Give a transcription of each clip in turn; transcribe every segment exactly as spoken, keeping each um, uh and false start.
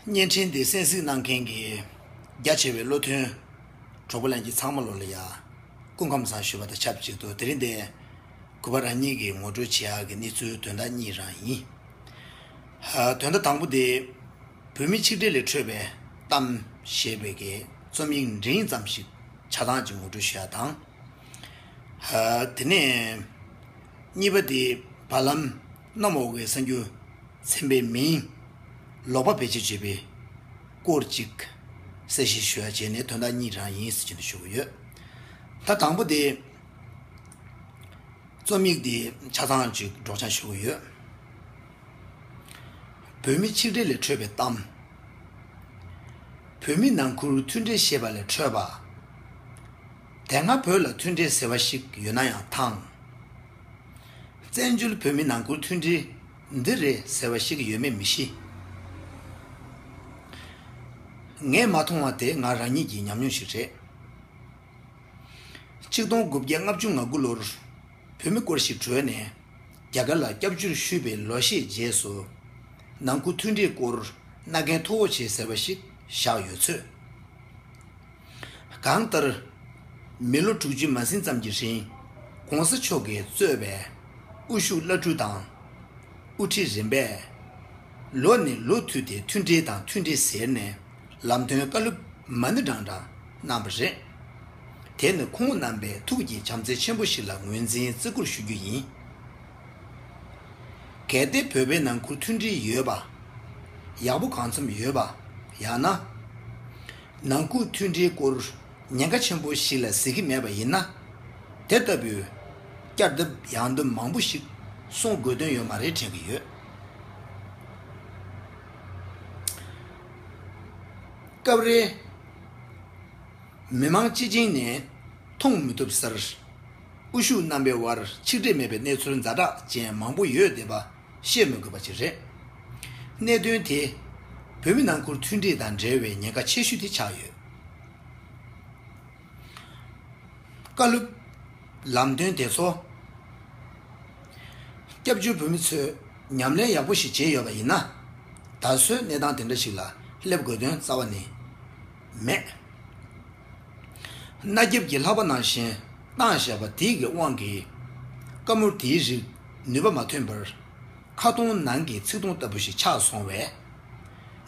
བརྙན་འཕྲིན་འདི་གསན་གཟིགས་གནང་མཁན་གྱི་རྒྱ་ཆེ་བའི་བློ་མཐུན་གྲོགས་པོ་ལྷན་རྒྱས་ཚང་མ་ལོ་ལ་ཡ་སྐུ་ཁམས་བཟང་ཞུ་བ་དང་ཆབས་ཅིག་ཏུ། དེ་རིང་འདི་གུས་པ་རང་ཉིད་ཀྱིས་ངོ་སྤྲོད་བྱེད་ཡག་གི་གནས་ཚུལ་དོན་དག་གཉིས་རང་ཡིན། ཨ། དོན་དག་དང་པོ་དེ། བོད་མི་ཆིག་སྒྲིལ་ལས་འཕྲོས་པའི་གཏམ་ཞེས་པའི་གི་རྩོམ་ཡིག་འབྲིང་ཙམ་ཞིག་ཆ་ཚང་ཅིག་ངོ་སྤྲོད་ཞུ་ཡག་དང་། ཨ། དེ་ནས་གཉིས་པ་དེ་བར་ལམ་གནམ་འོག་གི་གསར་འགྱུར་ཚན་པའི་མིང་ལོག་པ་བེད་སྤྱོད་བྱས་པའི་སྐོར་ཅིག་གསལ་བཤད་ཞུ་ཡག་བྱས་ནས་དོན་དག་གཉིས་རང་ཡིན་ཟེར་གྱི་འདུག་ཞུ་གི་ཡོད། ད་དང་པོ་དེ། རྩོམ་ཡིག་འདི་ཆ་ཚང་ཅིག་སྒྲོག་སྦྱང་ཞུ་གི་ཡོད། བོད་མི་ཆིག་སྒྲིལ་ལས་འཕྲོས་པའི་གཏམ། བོད་མི་ནང་ཁུལ་མཐུན་སྒྲིལ་ཞེས་པ་ལས་འཕྲོས་པ། དེ་སྔ་བོད་ལ་མཐུན་སྒྲིལ་ཟེར་བ་ཞིག་ཡོད་ན་ཡང་ཐང་། བཙན་བྱོལ་བོད་མི་ནང་ཁུལ་མཐུན་སྒྲིལ་འདི་རེད་ཟེར་བ་ཞིག་ཡོད་མེད་མི་ཤེས། ངས་མ་མཐོང་བ་དེ་ང་རང་ཉིད་ཀྱི་ཉམས་མྱོང་ཞིག་རེད། ཆིག་སྟོང་དགུ་བརྒྱ་ལྔ་བཅུ་ང་དགུ་ལོར་བོད་མི་སྐོར་ཞིག་བྲོས་ནས་རྒྱ་གར་ལ་སྐྱབས་བཅོལ་ཞུས་པའི་ལོ་ཤས་རྗེས་སུ་ནང་ཁུལ་མཐུན་སྒྲིལ་སྐོར་མནའ་གན་མཐོ་བོ་ཆེ་ཟེར་བ་ཞིག་བཞག་ཡོད་ཚོད། གང་ལྟར། མི་ལོ་དྲུག་ཅུ་མ་ཟིན་ཙམ་གྱི་རིང་གོང་ས་མཆོག་གིས་གཙོས་པའི་དབུ་བཞུགས་བླ་སྤྲུལ་དང་། དབུ་ཁྲིད་རིམ་པས་ལོ་ནས་ལོ་མཐུད་དེ་མཐུན་སྒྲིལ་དང་མཐུན་སྒྲིལ་ཟེར་ནས་ལམ་སྟོན་བཀའ་སློབ་མ་ཎི་བགྲང་བགྲང་གནང་བ་རེད། དེ་ནི་ཁོང་རྣམ་པའི་ཐུགས་ཀྱི་བྱམས་བརྩེ་ཆེན་པོ་ཞིག་ལ་ངོས་འཛིན་བརྩི་བཀུར་ཞུ་རྒྱུ་ཡིན། གལ་ཏེ་བོད་པའི་ནང་ཁུལ་མཐུན་སྒྲིལ་ཡོད་པ། ཡག་པོ་གང་འཚམ་ཡོད་པ། ཡང་ན། ནང་ཁུལ་མཐུན་སྒྲིལ་སྐོར་ཉེན་ཁ་ཆེན་པོ་ཞིག་ལ་གཟིགས་ཀྱི་མེད་པ་ཡིན་ན། དེ་ལྟ་བུའི་བསྐྱར་ལྡབ་ཡང་ལྡབ་མང་པོ་ཞིག་གསུང་དགོས་དོན་ཡོད་མ་རེད་དྲན་གྱི་ཡོད། སྐབས་རེ། མི་མང་སྤྱི་བྱིངས་ནས་མཐོང་མི་ཐུབ་སར། དབུ་བཞུགས་རྣམ་པའི་དབར་ཆིག་སྒྲིལ་མེད་པའི་གནས་ཚུལ་ཛ་དྲག་ཅན་མང་པོ་ཡོད་བསྡད་པ་བཤད་མི་དགོས་པ་ཅིག་རེད། གནད་དོན་དེ་བོད་མི་ནང་ཁུལ་མཐུན་སྒྲིལ་དང་འབྲེལ་བའི་ཉེན་ཁ་ཆེ་ཤོས་དེ་ཆགས་ཡོད། བཀའ་སློབ། ལམ་སྟོན་དེ་ཚོ་སྐྱབས་བཅོལ་བོད་མི་ཚོས་ཉམས་ལེན་ཡག་པོ་ཞིག་བྱས་ཡོད་པ་ཡིན་ན། ད་གཟོད་གནས་སྟངས་དེ་འདྲ་ཞིག་ལ་སླེབས་དགོས་དོན་རྩ་བ་ནས་མེད། མནའ་རྒྱབ་ཀྱི་ལྷགས་པ་ནང་བཞིན་བཏང་བཞག་པ་དེའི་གི་དབང་གིས་བཀའ་མོལ་དེའི་རིགས་ནུས་པ་མ་ཐོན་པར་ཁ་སྟོང་ནང་གི་ཚིག་སྟོང་ལྟ་བུ་ཞིག་ཆགས་སོང་བས།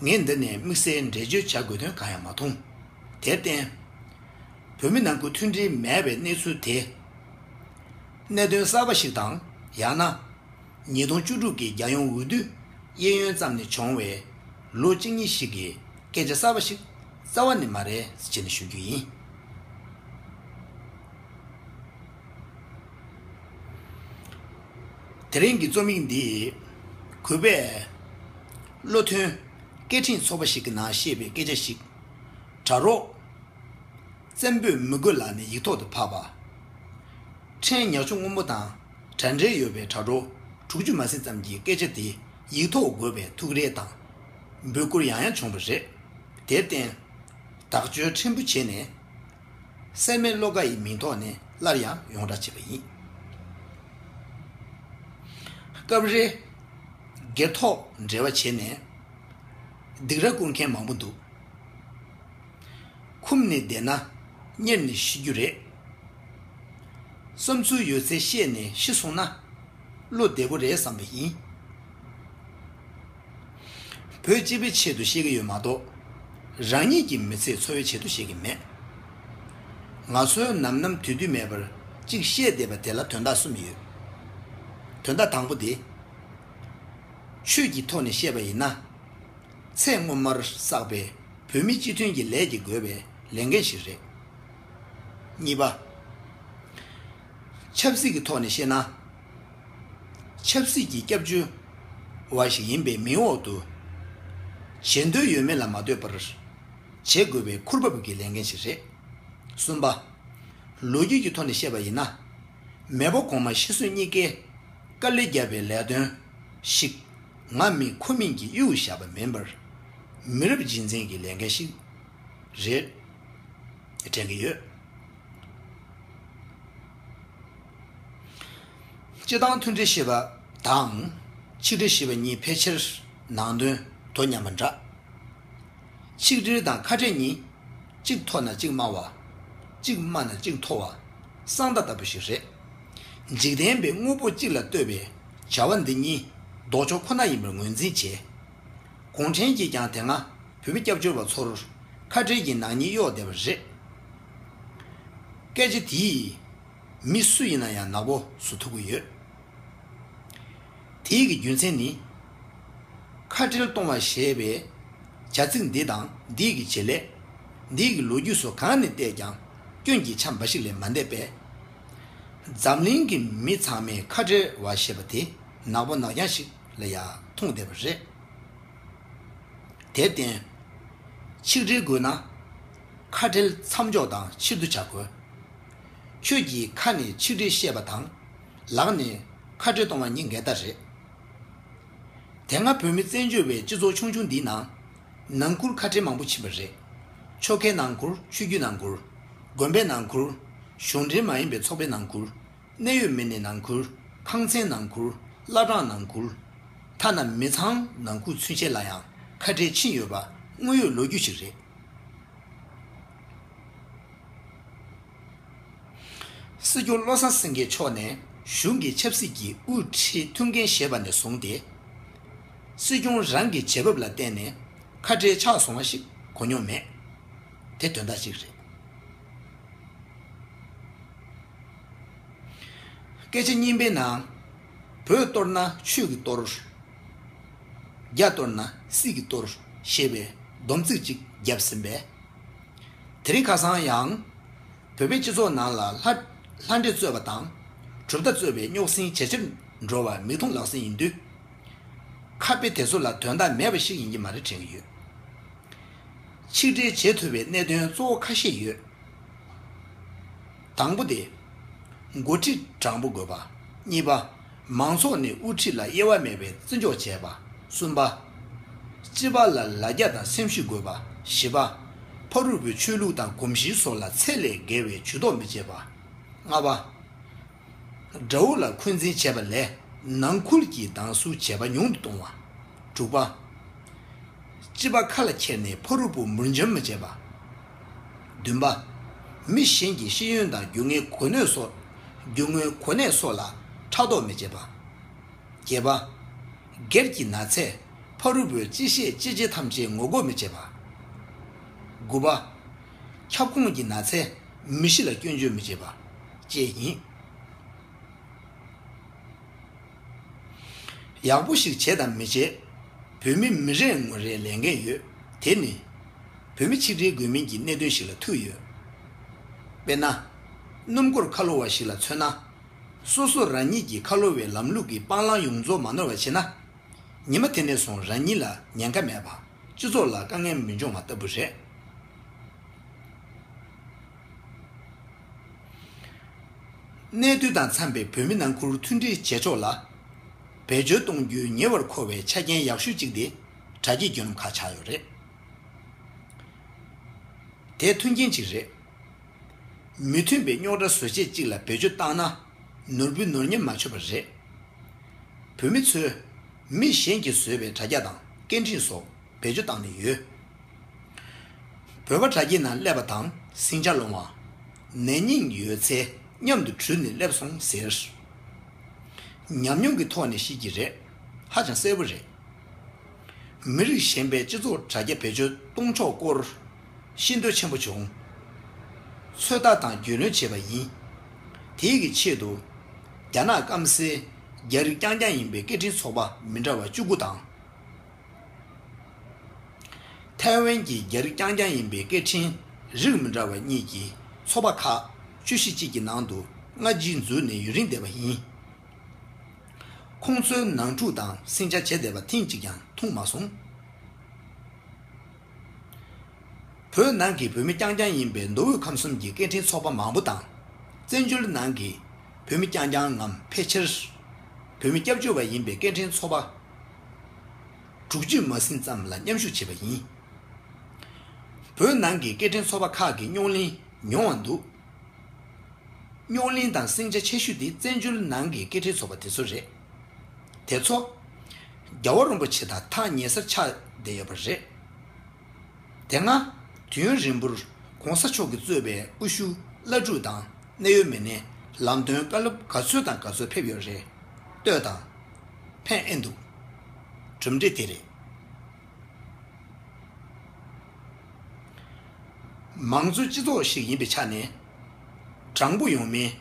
ངས་འདི་ནས་དམིགས་བསལ་འགྲེལ་བརྗོད་བྱ་དགོས་དོན་གང་ཡང་མ་མཐོང་། དེར་བརྟེན། བོད་མི་ནང་ཁུལ་མཐུན་སྒྲིལ་མེད་པའི་གནས་ཚུལ་དེ། གནད་དོན་གསར་པ་ཞིག་དང་ཡང་ན། ཉིས་སྟོང་བཅུ་དྲུག་གི་རྒྱལ་ཡོངས་འོས་བསྡུ་གཡས་གཡོན་ཙམ་ནས་བྱུང་བའི་ལོ་གཅིག་གཉིས་ཤིག་གི་སྐད་ཆ་གསར་པ་ཞིག་རྩ་བ་ནས་མ་རེད་ཅེས་ནས་ཞུ་རྒྱུ་ཡིན། དེ་རིང་གི་རྩོམ་ཡིག་འདི་གུས་པས་བློ་མཐུན་སྐད་འཕྲིན་ཚོགས་པ་ཞིག་གི་ནང་བཤད་པའི་སྐད་ཆ་ཞིག་དྲ་རོགས། བཙན་པོས་མི་དགོས་ལབ་ནས་ཡིག་ཐོག་ཏུ་ཕབ་པ། ཕྲན་ཉག་ཆུ་སྔོན་མོ་དང་འདྲ་འབྲེལ་ཡོད་པའི་དྲ་གྲོགས་དྲུག་ཅུ་མ་ཟིན་ཙམ་གྱིས་སྐད་ཆ་དེ་ཡིག་ཐོག་དགོས་པའི་ཐུགས་རེ་དང་འབོད་སྐུལ་ཡང་ཡང་བྱུང་བ་རེད། དེར་བརྟེན། དག་བཅོས་ཕྲན་བུ་བྱས་ནས། སེར་སྨད་བློ་དགའ་ཡི་མིང་ཐོག་ནས་སླར་ཡང་ཡོངས་བསྒྲགས་བྱས་པ་ཡིན། སྐབས་རེ། སྒེར་ཐོག་འབྲེལ་བ་བྱས་ནས་སྡིགས་ར་བསྐུལ་མཁན་མང་པོ་འདུག། འཁུམས་ནས་བསྡད་ན་གཉེར་ནས་ཤི་རྒྱུ་རེད། བསམ་ཚུལ་ཡོད་ཚད་བཤད་ནས་ཤི་སོང་ན་བློ་བདེ་པོ་རེད་བསམ་པ་ཡིན། བོད་སྤྱི་པའི་ཆེད་དུ་བཤད་ཀྱི་ཡོད་མ་གཏོགས། རང་ཉིད་ཀྱི་མི་ཚེའི་འཚོ་བའི་ཆེད་དུ་བཤད་ཀྱི་མེད། ང་ཚོས་ནམ་ནམ་དུས་དུས་མེད་པར་གཅིག་བཤད་བསྡད་པ་དེ་ལ་དོན་དག་གསུམ་ཡོད། དོན་དག་དང་པོ་དེ། ཆོས་ཀྱི་ཐོག་ནས་བཤད་པ་ཡིན་ན། ཚེ་སྔོན་མར་བསགས་པའི་བོད་མི་སྤྱི་མཐུན་གྱི་ལས་ཀྱིས་དགོས་པའི་ལས་འགན་ཞིག་རེད། གཉིས་པ། ཆབ་སྲིད་ཀྱི་ཐོག་ནས་བཤད་ན། ཆབ་སྲིད་ཀྱི་སྐྱབས་བཅོལ་བ་ཞིག་ཡིན་པའི་མིང་འོག་ཏུ། བྱེད་འདོད་ཡོད་མེད་ལ་མ་ལྟོས་པར། བྱེད་དགོས་པའི་ཁུར་བབས་ཀྱི་ལས་འགན་ཞིག་རེད། གསུམ་པ། ལོ་རྒྱུས་ཀྱི་ཐོག་ནས་བཤད་པ་ཡིན་ན། མེས་པོ་གོང་མ་ཤི་གསོན་གཉིས་ཀས་དཀའ་ལས་བརྒྱབ་པའི་ལས་དོན་ཞིག་ང་མིན་ཁོ་མིན་གྱི་གཡུག་བཞག་པ་མིན་པར། མི་རབས་རྗེས་འཛིན་གྱི་ལས་འགན་ཞིག་རེད། དྲན་གྱི་ཡོད། སྤྱི་བཏང་མཐུན་སྒྲིལ་ཞེས་པ་དང་ཆིག་སྒྲིལ་ཞེས་པ་གཉིས་ཕལ་ཆེར་ནང་དོན་དོ་མཉམ་པ་འདྲ། ཆིག་སྒྲིལ་དང་ཁ་བྲལ་གཉིས། གཅིག་མཐོ་ན་གཅིག་དམའ་བ། གཅིག་དམའ་ན་གཅིག་མཐོ་བ། གསང་བརྡ་ལྟ་བུ་ཞིག་རེད། འཇིག་རྟེན་པའི་དངོས་པོ་གཅིག་ལ་ལྟོས་པའི་བྱ་བ་འདི་གཉིས་ལྡོག་ཕྱོགས་ཁོ་ན་ཡིན་པར་ངོས་འཛིན་བྱས། གུང་ཁྲན་གྱིས་ཀྱང་དེ་སྔ་བོད་མི་སྐྱབས་བཅོལ་བ་ཚོར་ཁ་བྲལ་གྱི་ནག་ཉེས་གཡོགས་བསྡད་པ་རེད། སྐད་ཆ་དེས་མི་སུ་ཡིན་ན་ཡང་ནག་པོ་བཟོ་ཐུབ་ཀྱི་ཡོད། དེའི་གི་རྒྱུ་མཚན་ནི། ཁ་བྲལ་གཏོང་བ་ཞེས་པའི་བྱ་ཚིག་འདི་དང་འདིའི་གི་བྱེད་ལས། འདིའི་གི་ལོ་རྒྱུས་སོགས་གང་ནས་བལྟས་ཀྱང་སྐྱོན་གྱི་ཆ་འབའ་ཞིག་ལས་མ་འདས་པས། འཛམ་གླིང་གི་མི་ཚང་མས་ཁ་བྲལ་བ་ཞེས་པ་དེ་ནག་པོ་ནག་རྐྱང་ཞིག་ལ་ཡང་མཐོང་བསྡད་པ་རེད། དེར་བརྟེན། ཆིག་སྒྲིལ་དགོས་ན། ཁ་བྲལ་མཚམས་འཇོག་དང་ཕྱིར་བསྡུ་བྱ་དགོས། ཁྱོད་ཀྱིས་ཁ་ནས་ཆིག་སྒྲིལ་བཤད་པ་དང་། ལག་ནས་ཁ་བྲལ་གཏོང་བ་གཉིས་འགལ་ཟླ་རེད། དེ་སྔ་བོད་མི་བཙན་བྱོལ་བའི་སྤྱི་ཚོགས་ཆུང་ཆུང་འདིའི་ནང་། ནང་ཁུལ་ཁ་བྲལ་མང་པོ་ཕྱིན་པ་རེད། ཆོལ་ཁའི་ནང་ཁུལ། ཆོས་བརྒྱུད་ནང་ཁུལ། དགོན་པའི་ནང་ཁུལ། གཞུང་འབྲེལ་མ་ཡིན་པའི་ཚོགས་པའི་ནང་ཁུལ། གནད་ཡོད་མི་སྣའི་ནང་ཁུལ། ཁང་ཚན་ནང་ཁུལ། བླ་བྲང་ནང་ཁུལ། ཐ་ན་མི་ཚང་ནང་ཁུལ་ཚུན་ཆད་ལ་ཡང་ཁ་བྲལ་ཕྱིན་ཡོད་པ་དངོས་ཡོད་ལོ་རྒྱུས་ཤིག་རེད། སྲིད་སྐྱོང་བློ་བཟང་སེང་གེ་མཆོག་ནས་གཞུང་གི་ཆབ་སྲིད་ཀྱི་དབུ་ཁྲིད་ཐུགས་འགན་བཞེས་པ་ནས་བཟུང་སྟེ། སྲིད་སྐྱོང་རང་གི་བྱེད་བབ་ལ་བརྟེན་ནས་ཁ་བྲལ་ཆགས་སོང་བ་ཞིག་གོ་མྱོང་མེད། དེ་དོན་དག་ཅིག་རེད། སྐད་ཆ་རྙིང་པའི་ནང་། བོད་གཏོར་ན་ཆོས་ཀྱིས་གཏོར། རྒྱ་གཏོར་ན་སྲིད་ཀྱིས་གཏོར་ཞེས་པའི་སྡོམ་ཚིག་ཅིག་བརྒྱབ་ཟིན་པས། དེ་རིང་ཁ་སང་ཡང་། བོད་པའི་སྤྱི་ཚོགས་ནང་ལ་ལྷ་ལྷ་འདྲེ་གཙོས་པ་དང་། གྲུབ་མཐའ་གཙོས་པའི་རྙོག་ཟིང་ཇེ་ཆེར་འགྲོ་བ་མིག་མཐོང་ལག་ཟིན་ཡིན་དུས། ཁ་དཔེ་དེ་ཚོ་ལ་དོན་དག་མེད་པ་ཞིག་ཡིན་གྱི་མ་རེད་དྲན་གྱི་ཡོད། ཆིག་སྒྲིལ་བྱེད་ཐུབ་པའི་གནད་དོན་གཙོ་བོ་ཁ་ཤས་ཡོད། དང་པོ་དེ། འགོ་ཁྲིད་དྲང་པོ་དགོས་པ། གཉིས་པ། མང་ཚོགས་ནས་དབུ་ཁྲིད་ལ་དབྱེ་བ་མེད་པའི་བརྩི་འཇོག་བྱས་པ། གསུམ་པ། སྤྱི་པ་ལ་ལ་རྒྱ་དང་སེམས་ཤུགས་དགོས་པ། བཞི་པ། ཕ་རོལ་པོའི་ཆོས་ལུགས་དང་གོམས་གཤིས་སོགས་ལ་ཚད་ལས་བརྒལ་བའི་ཇུས་གཏོགས་མི་བྱེད་པ། ལྔ་པ། དགྲ་བོ་ལ་འཁོན་འཛིན་བྱས་པ་ལས་ནང་ཁུལ་གྱི་སྡང་ཟུག་བྱས་པ་ཉུང་དུ་གཏོང་བ། དྲུག་པ། སྤྱི་པ་ཁ་ལ་འཁྱེར་ནས་ཕ་རོལ་པོ་མུར་འཇོམས་མི་བྱེད་པ། བདུན་པ། མི་གཞན་གྱི་ཤེས་ཡོན་དང་རྒྱུ་དངོས་གོ་གནས་སོགས། རྒྱུ་དངོས་གོ་གནས་སོགས་ལ་ཕྲག་དོག་མི་བྱེད་པ། བརྒྱད་པ། སྒེར་གྱི་ན་ཚས་ཕ་རོལ་པོའི་གཅེས་ཤེས་གཅེས་བྱེད་ཐམས་ཅད་ངོ་རྒོལ་མི་བྱེད་པ། དགུ་པ། ཁྱབ་ཁོངས་ཀྱི་ན་ཚས་མི་གཞི་ལ་སྐྱོན་བརྗོད་མི་བྱེད་པ་བཅས་ཡིན། ཡག་པོ་ཞིག་བྱས་དང་མི་བྱས། བོད་མི་མི་རེ་ངོ་རེའི་ལས་འགན་ཡོད། དེ་ནི། བོད་མི་ཆིག་སྒྲིལ་དགོས་མིན་གྱི་གནད་དོན་ཞིག་ལ་ཐུག་ཡོད། དཔེར་ན། སྣུམ་འཁོར་ཁ་ལོ་བ་ཞིག་ལ་མཚོན་ན། སོ་སོ་རང་ཉིད་ཀྱི་ཁ་ལོ་བའི་ལམ་ལུགས་ཀྱི་སྤང་བླང་ཡོངས་རྫོགས་མ་ནོར་བ་བྱས་ན། ཉི་མ་དེ་ནས་བཟུང་རང་ཉིད་ལ་ཉེན་ཁ་མེད་པ། སྤྱི་ཚོགས་ལ་དཀའ་ངལ་མི་འབྱུང་བ་ལྟ་བུ་རེད། གནས་དུས་དང་འཚམས་པའི་བོད་མི་ནང་ཁུལ་མཐུན་སྒྲིལ་བྱེད་ཕྱོགས་ལ། བེད་སྤྱོད་གཏོང་རྒྱུའི་ཉེ་བར་མཁོ་བའི་ཆ་རྐྱེན་ཡག་ཤོས་གཅིག་དེ་དྲ་རྒྱའི་བརྒྱུད་ལམ་ཁག་ཆགས་ཡོད་རེད། དེ་མཐུན་རྐྱེན་གཅིག་རེད། མི་མཐུན་པའི་རྙོག་དྲ་བཟོ་བྱེད་གཅིག་ལ་བེད་སྤྱོད་བཏང་ན། ནོར་བུས་ནོར་ཉམས་མ་ཆོད་པ་རེད། བོད་མི་ཚོས་མི་གཞན་གྱིས་བཟོས་པའི་དྲ་རྒྱ་དང་སྐད་འཕྲིན་སོགས་བེད་སྤྱོད་བཏང་ནས་ཡོད། བོད་པ་དྲ་རྒྱའི་ནང་སླེབས་པ་དང་ཟིང་ཆ་སློང་བ། ནད་རྙིང་ཡོད་ཚེ་མཉམ་དུ་དྲུད་ནས་སླེབས་སོང་ཟེར། ཉམས་མྱོང་གི་ཐོག་ནས་ཤེས་ཀྱི་རེད། ཧ་ཅང་གསལ་པོ་རེད། མི་རིགས་གཞན་པས་སྤྱི་ཚོགས་དྲ་རྒྱ་བེད་སྤྱོད་གཏོང་ཕྱོགས་སྐོར་ཤེས་འདོད་ཆེན་པོ་བྱུང་། ཚོད་ལྟ་དང་རྒྱུས་ལོན་བྱས་པ་ཡིན། དེའི་གི་ཆེད་དུ། རྒྱ་ནག་སྐམ་སའི་རྒྱ་རིགས་རྐྱང་རྐྱང་ཡིན་པའི་སྐད་འཕྲིན་ཚོགས་པ་མི་འདྲ་བ་བཅུ་དགུ་དང་། ཐའེ་ཝན་གྱི་རྒྱ་རིགས་རྐྱང་རྐྱང་ཡིན་པའི་སྐད་འཕྲིན་རིགས་མི་འདྲ་བ་གཉིས་ཀྱི་ཚོགས་པ་ཁག་བཅུ་བཞི་གཅིག་གི་ནང་དུ་སྔ་རྗེས་འཛུལ་ནས་ཡུན་རིང་བསྡད་པ་ཡིན། ཁོང་ཚོའི་ནང་འཁྲུག་དང་ཟིང་ཆ་བྱས་བསྡད་པ་ཐེངས་གཅིག་ཀྱང་མཐོང་མ་སོང་། བོད་ནང་གི་བོད་མི་རྐྱང་རྐྱང་ཡིན་པའི་མདོ་དབུས་ཁམས་གསུམ་གྱི་སྐད་འཕྲིན་ཚོགས་པ་མང་པོ་དང་། བཙན་བྱོལ་ནང་གི་བོད་མི་རྐྱང་རྐྱང་ངམ་ཕལ་ཆེར་བོད་མི་སྐྱབས་བཅོལ་བ་ཡིན་པའི་སྐད་འཕྲིན་ཚོགས་པ་དྲུག་ཅུ་མ་ཟིན་ཙམ་ལ་མཉམ་ཞུགས་བྱས་པ་ཡིན། བོད་ནང་གི་སྐད་འཕྲིན་ཚོགས་པ་ཁག་གི་རྙོག་གླེང་ཉུང་བ་འདུག་རྙོག་གླེང་དང་ཟིང་ཆ་ཆེ་ཤོས་དེ་བཙན་བྱོལ་ནང་གི་སྐད་འཕྲིན་ཚོགས་པ་དེ་ཚོ་རེད། དེ་ཚོ་རྒྱལ་བ་རིན་པོ་ཆེ་དང་ཐག་ཉེ་སར་ཆགས་བསྡད་ཡོད་པ་རེད། དེ་སྔ་དུས་ཡུན་རིང་པོར་གོང་ས་མཆོག་གིས་གཙོས་པའི་དབུ་བཞུགས་བླ་སྤྲུལ་དང་གནད་ཡོད་མི་སྣས་ལམ་སྟོན་བཀའ་སློབ་ག་ཚོད་དང་ག་ཚོད་ཕེབས་ཡོད་རེད། ལྟོས་དང་། ཕན་ཨེ་འདུག། གྲུབ་འབྲས་དེ་རེད། མང་གཙོའི་སྤྱི་ཚོགས་ཤིག་ཡིན་པའི་ཆ་ནས། དྲང་པོ་ཡོང་མིན།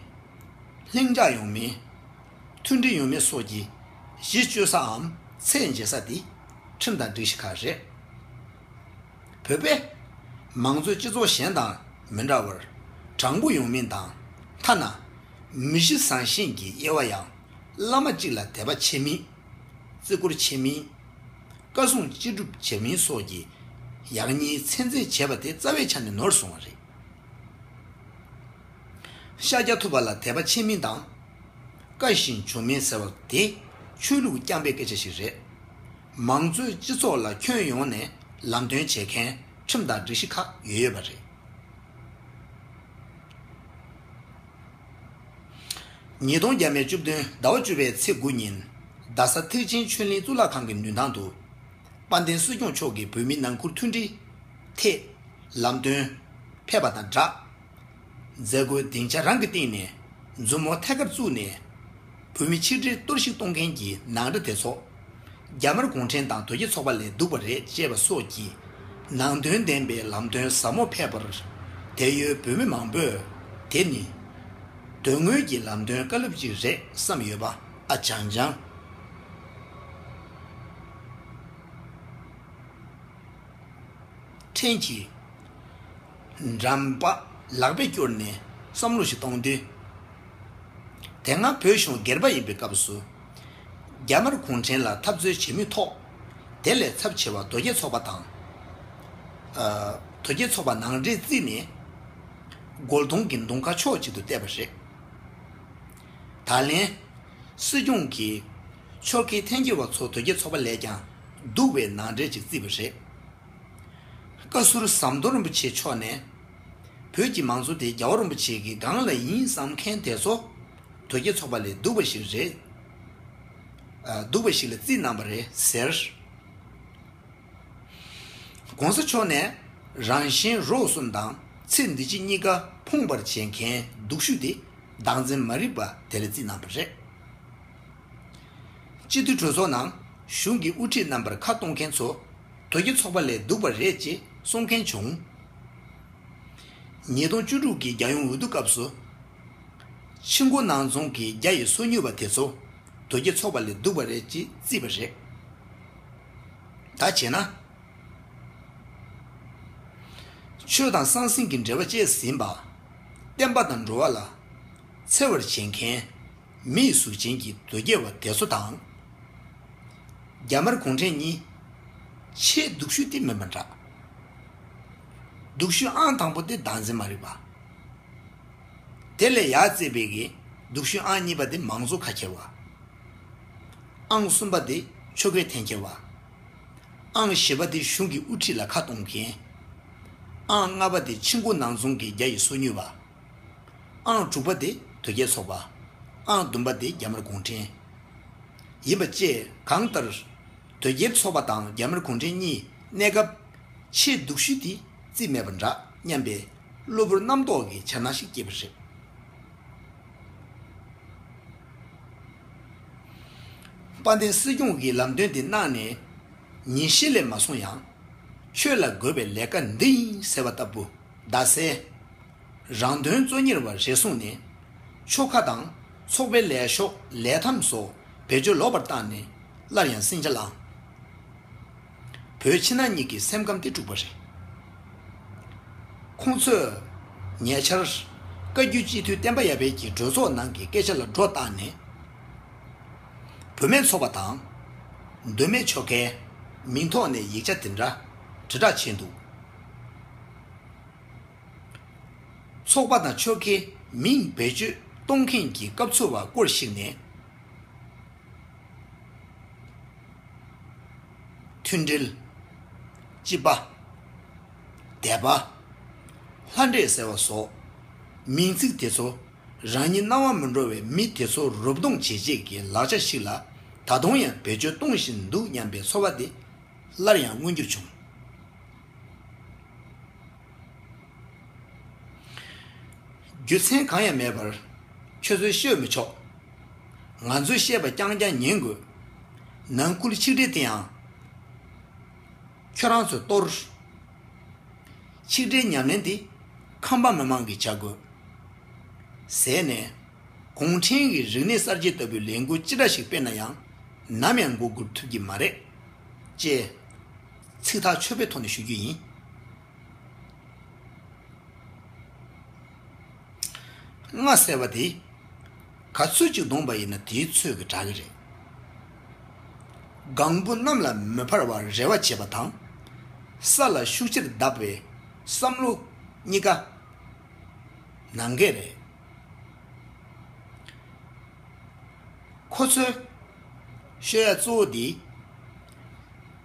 ལྷིང་འཇགས་ཡོང་མིན། མཐུན་སྒྲིལ་ཡོང་མིན་སོགས་ཀྱི་གཞི་བཅོལ་སའམ་ཚད་འཇལ་ས་དེ་ཁྲིམས་དང་སྒྲིག་གཞི་ཁག་རེད། བོད་པས་མང་གཙོའི་སྤྱི་ཚོགས་གཞན་དང་མི་འདྲ་བར་དྲང་པོ་ཡོང་མིན་དང་། ཐ་ན་མི་གཞི་བཟང་ཞེན་གྱི་དབྱེ་བ་ཡང་བླ་མ་གཅིག་ལ་དད་པ་བྱེད་མིན། བརྩི་བཀུར་བྱེད་མིན། བཀའ་གསུང་ཅི་སྒྲུབ་བྱེད་མིན་སོགས་ཀྱི་ཡག་ཉེས་ཚད་འཛིན་བྱས་པ་དེ་རྩ་བའི་ཆ་ནས་ནོར་སོང་བ་རེད། ཤཱཀྱ་ཐུབ་པ་ལ་དད་པ་བྱེད་མིན་དང་། བཀའ་བཞིན་སྒྲུབ་མིན་ཟེར་བ་དེ་ཆོས་ལུགས་རྐྱང་པའི་སྐད་ཆ་ཞིག་རེད། མང་གཙོའི་སྤྱི་ཚོགས་ལ་ཁྱོན་ཡོངས་ནས་ལམ་སྟོན་བྱེད་མཁན་ཁྲིམས་དང་སྒྲིག་གཞི་ཁག་ཡོད་ཡོད་པ་རེད། ཉིས་སྟོང་བརྒྱ་མེད་བཅུ་བདུན་ཟླ་བ་བཅུ་པའི་ཚེས་དགུ་ཉིན། རྡ་ས་ཐེག་ཆེན་ཆོས་གླིང་གཙུག་ལག་ཁང་གི་མདུན་ཐང་དུ། དཔལ་ལྡན་སྲིད་སྐྱོང་མཆོག་གིས་བོད་མིའི་ནང་ཁུལ་མཐུན་སྒྲིལ་ཐད་ལམ་སྟོན་ཕེབས་པ་དང་སྦྲགས། མཛད་སྒོའི་སྡིངས་ཆ་རང་གི་སྟེང་ནས་མཛུབ་མོ་ཐད་ཀར་བཙུགས་ནས། བོད་མི་ཆིག་སྒྲིལ་གཏོར་བཤིག་གཏོང་མཁན་གྱི་ནང་འདྲེན་དེ་ཚོ། རྒྱ་དམར་གུང་ཁྲན་དང་དོལ་རྒྱལ་ཚོགས་པ་ལས་སྡུག་པ་རེད་ཅེས་པ་སོགས་ཀྱི་ནང་དོན་ལྡན་པའི་ལམ་སྟོན་ཟབ་མོ་ཕེབས་པར། དེར་ཡོད་བོད་མི་མང་པོས་དེ་ནི་དོན་དངོས་ཀྱི་ལམ་སྟོན་བཀའ་སློབ་ཅིག་རེད་བསམ་ཡོད་པ་ཨ་ཅང་ཅང་། ཕྲན་གྱིས་འགྲམ་པ་ལག་པས་བསྐྱོར་ནས་བསམ་བློ་ཞིག་གཏོང་དུས། དེ་སྔ་བོད་གཞུང་སྒེར་པ་ཡིན་པའི་སྐབས་སུ། རྒྱ་དམར་གུང་ཁྲན་ལ་འཐབ་རྩོད་བྱེད་མུས་ཐོག། དེ་ལས་ཚབས་ཆེ་བ་དོལ་རྒྱལ་ཚོགས་པ་དང་། ཨ། དོལ་རྒྱལ་ཚོགས་པ་ནང་འདྲེན་བརྩིས་ནས། རྒོལ་རྡུང་གི་མདུང་ཁ་ཕྱོགས་གཅིག་ཏུ་གཏད་པ་རེད། ད་ལན། སྲིད་སྐྱོང་གིས་ཆོལ་ཁའི་འཐེན་འཁྱེར་བ་ཚོ་དོལ་རྒྱལ་ཚོགས་པ་ལས་ཀྱང་སྡུག་པའི་ནང་འདྲེན་ཅིག་བརྩིས་པ་རེད། བཀའ་ཟུར་ཟམ་གདོང་རིན་པོ་ཆེ་མཆོག་ནས། བོད་ཀྱི་མང་གཙོ་དེ་རྒྱལ་བ་རིན་པོ་ཆེ་གི་སྒང་ལ་ཡིན་བསམ་མཁན་དེ་ཚོ་དོལ་རྒྱལ་ཚོགས་པ་ལས་སྡུག་པ་ཞིག་རེད། ཨ། སྡུག་པ་ཞིག་ལ་བརྩིས་གནང་བ་རེད་ཟེར། ༸གོང་ས་མཆོག་ནས་རང་གཞན་རོགས་གསུམ་དང་ཚེ་འདི་ཕྱི་གཉིས་ཀ་ཕོངས་པར་བྱེད་མཁན་སྡུག་ཤོས་དེ་བདག་འཛིན་མ་རིག་པ་དེ་ལ་བརྩིས་གནང་བ་རེད། སྤྱི་འཐུས་གྲོས་ཚོགས་ནང་གཞུང་གི་དབུ་ཁྲིད་རྣམ་པར་ཁ་གཏོང་མཁན་ཚོ་དོལ་རྒྱལ་ཚོགས་པ་ལས་སྡུག་པ་རེད་ཅེས་གསུང་མཁན་བྱུང་། ཉིས་སྟོང་བཅུ་དྲུག་གི་རྒྱལ་ཡོངས་འོས་བསྡུ་སྐབས་སུ། ཆུ་མགོ་ནང་རྫོང་གི་རྒྱ་ཡི་སོ་ཉུལ་བ་དེ་ཚོ་དོལ་རྒྱལ་ཚོགས་པ་ལས་སྡུག་པ་རེད་ཅེས་བརྩིས་པ་རེད། ད་བྱས་ན། ཆོས་དང་ཟང་ཟིང་གི་འབྲེལ་བ་བཅད་ཟིན་པ། བསྟན་པ་དང་འགྲོ་བ་ལ་འཚེ་བར་བྱེད་མཁན་མི་ཡི་གཟུགས་ཅན་གྱི་དོལ་རྒྱལ་བ་དེ་ཚོ་དང་། རྒྱ་དམར་གུང་ཁྲན་གཉིས་ཆེས་སྡུག་ཤོས་དེ་མིན་པ་འདྲ། སྡུག་ཤོས་ཨང་དང་པོ་དེ་བདག་འཛིན་མ་རིག་པ། དེ་ལས་ཡར་བརྩིས་པའི་གི་སྡུག་ཤོས་ཨང་གཉིས་པ་དེ་མང་གཙོ་ཁ་འཁྱེར་བ། ཨང་གསུམ་པ་དེ་ཆོལ་ཁའི་འཐེན་འཁྱེར་བ། ཨང་བཞི་པ་དེ་གཞུང་གི་དབུ་ཁྲིད་ལ་ཁ་གཏོང་མཁན། ཨང་ལྔ་པ་དེ་ཆུ་མགོ་ནང་རྫོང་གི་རྒྱ་ཡི་སོ་ཉུལ་བ། ཨང་དྲུག་པ་དེ་དོལ་རྒྱལ་ཚོགས་པ། ཨང་བདུན་པ་དེ་རྒྱ་དམར་གུང་ཁྲན། ཡིན་པ་བཅས་གང་ལྟར། དོལ་རྒྱལ་ཚོགས་པ་དང་རྒྱ་དམར་གུང་ཁྲན་གཉིས་གནས་སྐབས་ཆེས་སྡུག་ཤོས་དེ་བརྩིས་མེད་པ་འདྲ་སྙམ་པའི་གློ་བུར་རྣམ་རྟོག་གི་འཆར་སྣང་ཞིག་སྐྱེས་པ་རེད། དཔལ་ལྡན་སྲིད་སྐྱོང་གིས་ལམ་སྟོན་དེ་གནང་ནས་ཉིན་ཤས་ལས་མ་སོང་ཡང་། ཆོས་ལ་དགོས་པའི་ལས་ཀ་འདི་ཡིན་ཟེར་བ་ལྟ་བུ་རྡ་སའི་རང་དོན་གཙོ་གཉེར་བ་རེ་ཟུང་ནས་ཆོལ་ཁ་དང་ཚོགས་པའི་ལས་ཤོག་ལས་ཐམ་སོགས་བེད་སྤྱོད་ལོག་པར་བཏང་ནས་སླར་ཡང་ཟིང་ཆ་བསླངས། བོད་ཕྱི་ནང་གཉིས་ཀྱི་སེམས་ཁམས་དེ་དཀྲུགས་པ་རེད། ཁོང་ཚོས་ཉེ་ཆར་བཀའ་བརྒྱུད་སྤྱི་འཐུས་བསྟན་པ་ཡར་འཕེལ་གྱི་གྲོས་ཚོགས་ནང་གི་སྐད་ཆ་ལ་སྒྲོ་བཏགས་ནས། བུད་མེད་ཚོགས་པ་དང་། མདོ་སྨད་ཆོལ་ཁའི་མིང་ཐོག་ནས་ཡིག་ཆ་དེ་འདྲ་དྲིལ་བསྒྲགས་བྱས་འདུག། ཚོགས་པ་དང་ཆོལ་ཁའི་མིང་བེད་སྤྱོད་གཏོང་མཁན་གྱི་སྐབས་འཚོལ་བ་སྐོར་ཞིག་ནས། མཐུན་སྒྲིལ། སྤྱི་པ། དད་པ། ལྷ་འདྲེ་ཟེར་བ་སོགས་མིང་ཚིག་དེ་ཚོ་རང་ཉིད་སྣང་བ་མི་འགྲོ་བའི་མི་དེ་ཚོ་རུབ་རྡུང་བྱེད་བྱེད་ཀྱི་ལག་ཆ་ཞིག་ལ་ད་དུང་ཡང་བེད་སྤྱོད་གཏོང་བཞིན་འདུག་སྙམ་པའི་ཚོར་བ་དེ་སླར་ཡང་མངོན་འགྱུར་བྱུང་། རྒྱུ་མཚན་གང་ཡང་མེད་པར་ཁྱོད་ཚོས་ཤོད་མི་ཆོག་ང་ཚོས་བཤད་པ་རྐྱང་རྐྱང་ཉན་དགོས། ནང་ཁུལ་ཆིག་སྒྲིལ་དེ་ཡང་ཁྱོད་རང་ཚོས་གཏོར། ཆིག་སྒྲིལ་ཉམས་ལེན་དེ་ཁམས་པ་མི་མང་གིས་བྱ་དགོས། ཟེར་ནས། གུང་ཁྲན་གྱི་རིག་གནས་གསར་བརྗེ་ལྟ་བུའི་ལས་འགུལ་ཅི་འདྲ་ཞིག་སྤེལ་ན་ཡང་ནམ་ཡང་མགོ་སྒུར་ཐུབ་ཀྱི་མ་རེད། ཅེས་ཚིག་ཐག་ཆོད་པའི་ཐོག་ནས་ཞུ་རྒྱུ་ཡིན། རྔ་ཟེར་བ་དེ་ག་ཚོད་ཅིག་བརྡུངས་པ་ཡིན་ན་དེའི་ཚོད་ཀྱིས་དྲག་གི་རེད། ལྒང་བུ་གནམ་ལ་མི་འཕར་བར་རེ་བ་བྱེད་པ་དང་། ས་ལ་ཤུགས་ཆེར་བརྡབས་པའི་བསམ་བློ་གཉིས་ཀ་ནང་འགལ་རེད། ཁོ་ཚོའི་ཤོད་ཡ་གཙོ་བོ་འདི།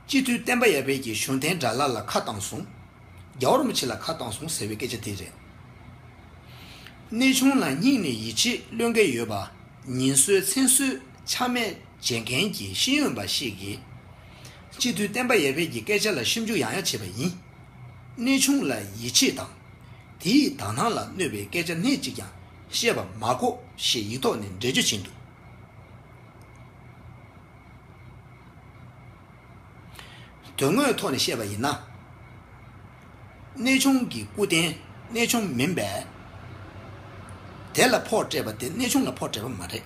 སྤྱི་འཐུས་བསྟན་པ་ཡར་འཕེལ་གྱིས་གཞུང་བསྟེན་དགྲ་ལྷ་ལ་ཁ་བཏང་སོང་། རྒྱལ་བ་རིན་པོ་ཆེ་ལ་ཁ་བཏང་སོང་ཟེར་བའི་སྐད་ཆ་དེ་རེད། གནས་ཆུང་ལ་སྙིང་ནས་ཡིད་ཆེས་བློས་འགེལ་ཡོད་པ། ཉིན་གསོད་མཚན་གསོད་ཆ་མེད་བྱེད་མཁན་གྱི་ཤེས་ཡོན་པ་ཞིག་གིས། སྤྱི་འཐུས་བསྟན་པ་ཡར་འཕེལ་གྱི་སྐད་ཆ་ལ་ཞིབ་འཇུག་ཡང་ཡང་བྱས་པ་ཡིན། གནས་ཆུང་ལ་ཡིད་ཆེས་དང་། དེའི་དག་སྣང་ལ་གནོད་པའི་སྐད་ཆ་སྣེ་གཅིག་ཀྱང་བཤད་པ་མ་གོ་ཞེས་ཡིག་ཐོག་ནས་འགྲེལ་བརྗོད་བྱས་འདུག་དོན་དངོས་ཐོག་ནས་བཤད་པ་ཡིན་ན། གནས་ཆུང་གི་སྐུ་རྟེན་གནས་ཆུང་མིན་པས། དེ་ལ་ཕོགས་སྤྲད་པ་དེ་གནས་ཆུང་ལ་ཕོགས་སྤྲད་པ་མ་རེད།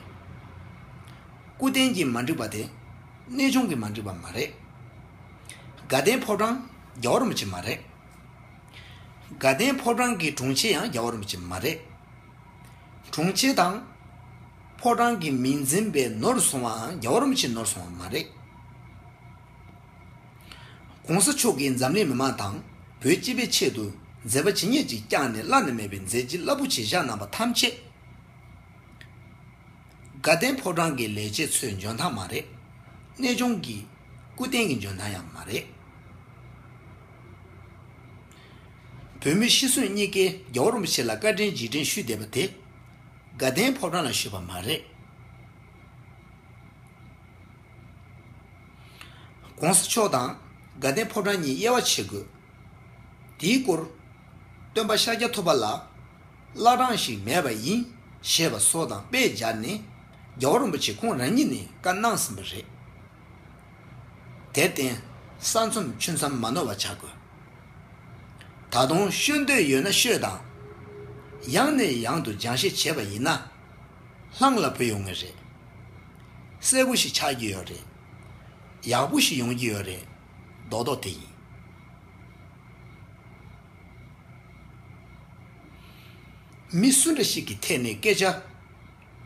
སྐུ་རྟེན་གྱིས་མ་འགྲིག་པ་དེ་གནས་ཆུང་གིས་མ་འགྲིག་པ་མ་རེད། དགའ་ལྡན་ཕོ་བྲང་རྒྱལ་བ་རིན་པོ་ཆེ་མ་རེད། དགའ་ལྡན་ཕོ་བྲང་གི་དྲུང་ཆེ་ཡང་རྒྱལ་བ་རིན་པོ་ཆེ་མ་རེད། དྲུང་ཆེ་དང་། ཕོ་བྲང་གི་མིང་འཛིན་པའི་ནོར་སོང་བའང་རྒྱལ་བ་རིན་པོ་ཆེ་ནོར་སོང་བ་མ་རེད། ༸གོང་ས་མཆོག་གིས་འཛམ་གླིང་མི་མང་དང་བོད་སྤྱི་པའི་ཆེད་དུ་མཛད་པ་ཇི་སྙེད་ཅིག་བསྐྱངས་ནས་བླ་ན་མེད་པའི་མཛད་རྗེས་རླབས་པོ་ཆེ་བཞག་གནང་བ་ཐམས་ཅད། དགའ་ལྡན་ཕོ་བྲང་གི་ལས་བྱེད་ཚོའི་འཇོན་ཐང་མ་རེད། གནས་ཆུང་གི་སྐུ་རྟེན་གྱི་འཇོན་ཐང་ཡང་མ་རེད། བོད་མི་ཤི་གསོན་གཉིས་ཀས་རྒྱལ་བ་རིན་པོ་ཆེ་ལ་བཀའ་དྲིན་རྗེས་དྲན་ཞུས་བསྡད་པ་དེ། དགའ་ལྡན་ཕོ་བྲང་ལ་ཞུས་པ་མ་རེད། ༸གོང་ས་མཆོག་དང་དགའ་ལྡན་ཕོ་བྲང་གཉིས་དབྱེ་བ་ཕྱེ་དགོས། དེའི་སྐོར། སྟོན་པ་ཤཱཀྱ་ཐུབ་པ་ལ་བླ་བྲང་ཞིག་མེད་པ་ཡིན་ཞེས་པ་སོགས་དང་དཔེ་སྦྱར་ནས་རྒྱལ་བ་རིན་པོ་ཆེ་ཁོང་རང་ཉིད་ནས་བཀའ་གནང་ཟིན་པ་རེད། དེར་བརྟེན། ས་མཚམས་ཆུ་མཚམས་མ་ནོར་བ་བྱ་དགོས། ད་དུང་ཤོད་འདོད་ཡོད་ན་ཤོད་དང་། ཡང་ནས་ཡང་དུ་སྦྱང་བཤད་བྱས་པ་ཡིན་ན། ལྷང་ལ་བུད་ཡོང་ངེས་རེད། གསལ་པོ་ཞིག་ཆགས་ཀྱི་ཡོད་རེད། ཡག་པོ་ཞིག་ཡོང་གི་ཡོད་རེད། རྡོག་རྡོག་དེ་ཡིན། མི་སུ་འདྲ་ཞིག་གི་ཐད་ནས་སྐད་ཆ་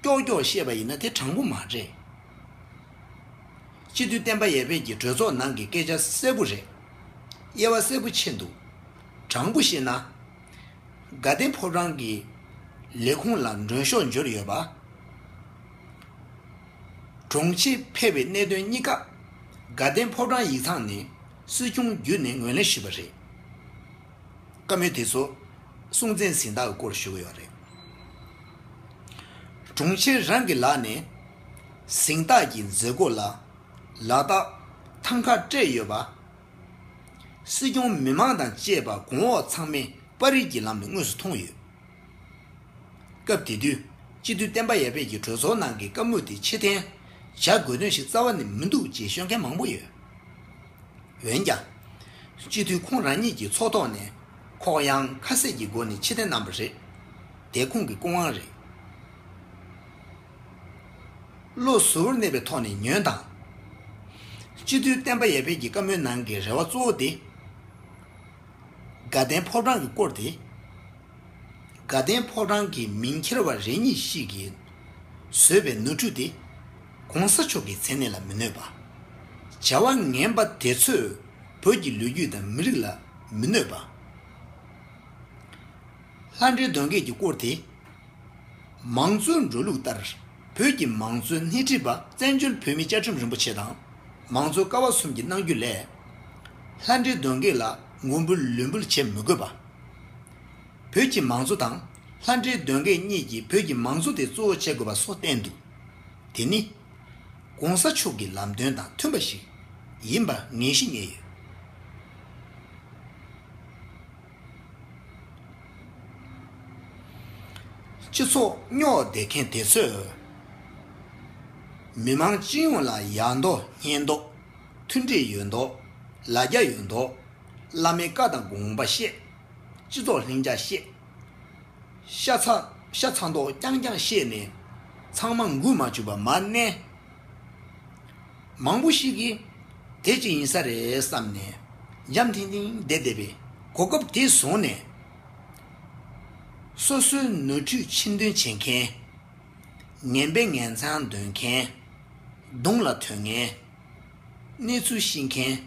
ཀྱོག་ཀྱོག་བཤད་པ་ཡིན་ན་དེ་དྲང་པོ་མ་རེད། སྤྱི་འཐུས་བསྟན་པ་ཡར་འཕེལ་གྱི་གྲོས་ཚོགས་ནང་གི་སྐད་ཆ་གསལ་པོ་རེད། དབྱེ་བ་གསལ་པོ་ཕྱེ་འདུག་དྲང་པོ་བཤད་ན། དགའ་ལྡན་ཕོ་བྲང་གི་ལས་ཁུངས་ལ་མགྲོན་ཤོག་འབྱོར་ཡོད་པ། དྲུང་ཆེ་ཕེབས་པའི་གནད་དོན་གཉིས་ཀ་དགའ་ལྡན་ཕོ་བྲང་ཡིག་ཚང་ནས་སྲིད་སྐྱོང་བརྒྱུད་ནས་ངོས་ལེན་ཞུས་པ་རེད། བཀའ་མོལ་དེ་ཚོ་སྲུང་བཙན་གཟེངས་རྟགས་ཀྱི་སྐོར་ཞུ་གི་ཡོད་རེད། དྲུང་ཆེ་རང་གི་ལག་ནས་གཟེངས་རྟགས་ཀྱི་མཛད་སྒོ་ལ་ལག་རྟགས་ཐང་ཀ་སྤྲད་ཡོད་པ། སྲིད་སྐྱོང་མི་མང་དང་བཅས་པ་གོང་འོག་ཚང་མས་པར་རིས་ཀྱི་ལམ་ནས་དངོས་སུ་མཐོང་ཡོད། སྐབས་དེ་དུས་སྤྱི་འཐུས་བསྟན་པ་ཡར་འཕེལ་གྱིས་གྲོས་ཚོགས་ནང་གི་བཀའ་མོལ་དེ་ཕྱིར་འཐེན་བྱ་དགོས་དོན་ཞིག་རྩ་བ་ནས་མི་འདུག་ཅེས་ཤོད་མཁན་མང་པོ་ཡོད། འོན་ཀྱང་། སྤྱི་འཐུས་ཁོང་རང་ཉིད་ཀྱིས་ཚོགས་ཐོག་ནས་ཁོག་ཡངས་ཁ་གསལ་གྱི་སྒོ་ནས་ཕྱིར་འཐེན་གནང་བ་རེད། དེ་ཁོང་གི་སྐུ་དབང་རེད། བློ་གཟུ་བོར་གནས་པའི་ཐོག་ནས་ཉོན་དང་། སྤྱི་འཐུས་བསྟན་པ་ཡར་འཕེལ་གྱི་བཀའ་མོལ་ནང་གི་རེ་བ་གཙོ་བོ་དེ། དགའ་ལྡན་ཕོ་བྲང་གི་སྐོར་དེ། དགའ་ལྡན་ཕོ་བྲང་གི་མིང་འཁྱེར་བ་རེ་གཉིས་ཤིག་གིས་བཟོས་པའི་ནོར་འཁྲུལ་དེ་གོང་ས་མཆོག་གི་མཚན་གནས་ལ་མི་གནོད་པ། བྱ་བ་ངན་པ་དེ་ཚོས་བོད་ཀྱི་ལོ་རྒྱུས་དང་མི་རིགས་ལ་མི་གནོད་པ། ལྷ་འདྲེ་གདོན་བགེགས་ཀྱི་སྐོར་དེ། མང་གཙོའི་འགྲོ་ལུགས་ལྟར་བོད་ཀྱི་མང་གཙོའི་སྣེ་ཁྲིད་པ་བཙན་བྱོལ་བོད་མིའི་བཅའ་ཁྲིམས་རིན་པོ་ཆེ་དང་མང་གཙོའི་ཀ་བ་གསུམ་གྱི་གནང་རྒྱུ་ལས། ལྷ་འདྲེ་གདོན་བགེགས་ལ་མགོ་འབུལ་ལུས་འབུལ་བྱེད་མི་དགོས་པ། བོད་ཀྱི་མང་གཙོ་དང་ལྷ་འདྲེ་གདོན་བགེགས་གཉིས་ཀྱིས་བོད་ཀྱི་མང་གཙོ་དེ་གཙོ་བོ་བྱེད་དགོས་པ་སོགས་བསྟན་འདུག་དེ་ནི། གོང་ས་མཆོག་གི་ལམ་སྟོན་དང་མཐུན་པ་ཞིག་ཡིན་པ་ངེས་ཤེས་རྙེད་ཡོད། སྤྱི་ཚོགས་རྙོག་བསྡད་མཁན་དེ་ཚོས། མི་མང་སྤྱི་ཡོངས་ལ་ཡག་མདོག་སྙན་མདོག་མཐུན་སྒྲིལ་ཡོད་མདོག་ལ་རྒྱ་ཡོད་མདོག་བླ་མའི་བཀའ་དང་དགོངས་པ་བཤད། སྤྱི་ཚོགས་ལྷིང་འཇགས་བཤད། ཤ་ཚ་ཤ་ཚ་མདོག་རྐྱང་རྐྱང་བཤད་ནས་ཚང་མ་འགུལ་མ་བཅུག་པ་མར་མནན། མང་པོ་ཞིག་གིས་དེ་ཅིག་ཡིན་ས་རེད་བསམ་ནས་འཇམ་ཐིང་ཐིང་བསྡད་བསྡད་པའི་གོ་སྐབས་དེ་བཟུང་ནས། སོ་སོའི་ནོར་འཁྲུལ་ཕྱིར་འདོན་བྱེད་མཁན། ངན་པའི་ངན་མཚང་འདོན་མཁན། གདོང་ལ་ཐོན་མཁན། གནས་ཚུལ་ཤེས་མཁན།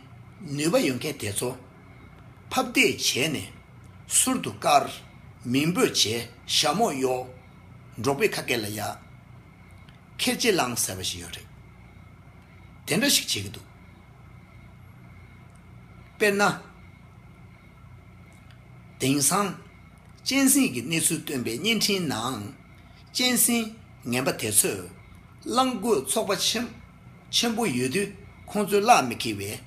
ནུས་པ་ཡོད་མཁན་དེ་ཚོ་ཕབ་བསྡད་བྱས་ནས་ཟུར་དུ་བཀར། མིང་འབོད་བྱས། ཞྭ་མོ་གཡོག་འབྲོག་པའི་ཁ་སྐད་ལ་ཡ། ཁེར་ལྕེ་ལངས་ཟེར་བ་ཞིག་ཡོད་རེད། དེ་འདྲ་ཞིག་བྱེད་ཀྱི་འདུག་དཔེར་ན། དེང་སང་། གཅན་གཟན་གྱི་གནས་ཚུལ་སྟོན་པའི་བརྙན་འཕྲིན་ནང་། གཅན་གཟན་ངན་པ་དེ་ཚོས་གླང་རྒོད་ཚོགས་པ་ཆེན་ཆེན་པོ་ཡོད་དུས་ཁོང་ཚོས་གླགས་མི་འཁེལ་བས།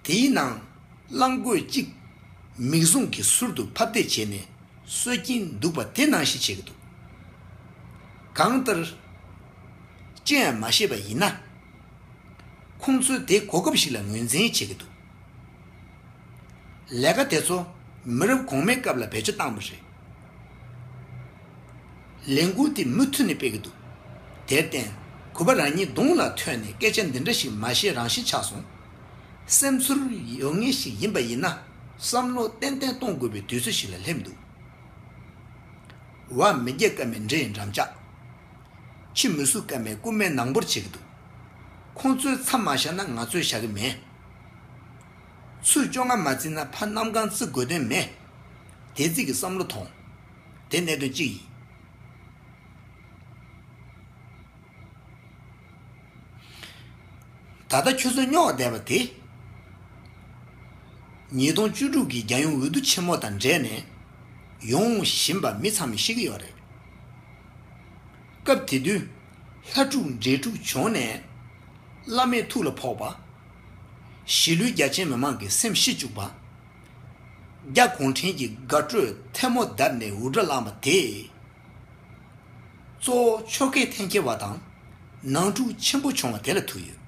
དེའི་ནང་གླང་རྒོད་གཅིག་མིག་ཟུང་གི་ཟུར་དུ་ཕབ་བསྡད་བྱས་ནས་གསོད་ཀྱིན་འདུག་པ་དེ་ནང་བཞིན་བྱེད་ཀྱི་འདུག་གང་ལྟར། ཅི་ཡང་མ་ཤེས་པ་ཡིན་ན། ཁོང་ཚོས་དེ་གོ་སྐབས་ཤིག་ལ་ངོས་འཛིན་བྱེད་ཀྱི་འདུག་ལས་ཀ་དེ་ཚོ་མི་རབས་གོང་མའི་སྐབས་ལ་བེད་སྤྱོད་བཏང་བ་རེད། ལས་འགུལ་དེ་མུ་མཐུད་ནས་སྤེལ་གྱི་འདུག་དེར་བརྟེན་གུས་པ་རང་ཉིད་གདོང་ལ་ཐོན་ནས་སྐད་ཆ་འདི་འདྲ་ཞིག་མ་བཤད་རང་བཞིན་ཆགས་སོང་། སེམས་ཚོར་ཡོད་ངེས་ཤིག་ཡིན་པ་ཡིན་ན་བསམ་བློ་ཏན་ཏན་གཏོང་དགོས་པའི་དུས་ཚོད་ཞིག་ལ་སླེབས་འདུག་བ་མི་རྒྱག་ཀ་མེད་འདྲེ་ཡི་འགྲམ་ལྕག་ཁྱི་མི་གསོད་ཀ་མེད་རྐུན་མའི་ནང་འབོར་བྱེད་ཀྱི་འདུག་ཁོང་ཚོས་མཚམས་མ་བཞག་ན་ང་ཚོས་བཞག་གི་མེད། ཚུར་བཅོ་ལྔ་མ་བརྩིས་ན་ཕར་གནམ་གང་བརྩི་དགོས་དོན་མེད། དེ་ཚིག་གི་བསམ་བློ་ཐོངས། དེ་གནད་དོན་གཅིག་ཡིན། ད་ལྟ་ཁྱོད་ཚོས་རྙོག་བསྡད་པ་དེ། ཉིས་སྟོང་བཅུ་དྲུག་གི་རྒྱལ་ཡོངས་འོས་བསྡུ་ཆེན་མོ་དང་འབྲེལ་ནས་ཡོང་བཞིན་པ་མི་ཚང་མས་ཤེས་ཀྱི་ཡོད་རེད། སྐབས་དེ་དུས་ལྷ་ཕྲུག་འདྲེ་ཕྲུག་བྱུང་ནས་བླ་མའི་ཐུགས་ལ་ཕོག་པ། གཞིས་ལུས་རྒྱ་ཆེན་མི་མང་གི་སེམས་ཤི་བཅུག་པ། རྒྱ་གུང་ཁྲན་གྱི་དགའ་སྤྲོས་ཐལ་མོ་བརྡབས་ནས་འུར་སྒྲ་བསླངས་པ་དེས། གཙོ་བོ་ཆོལ་ཁའི་འཐེན་འཁྱེར་བ་དང་ནང་འཁྲུག་ཆེན་པོ་བྱུང་བ་དེ་ལ་ཐུག་ཡོད།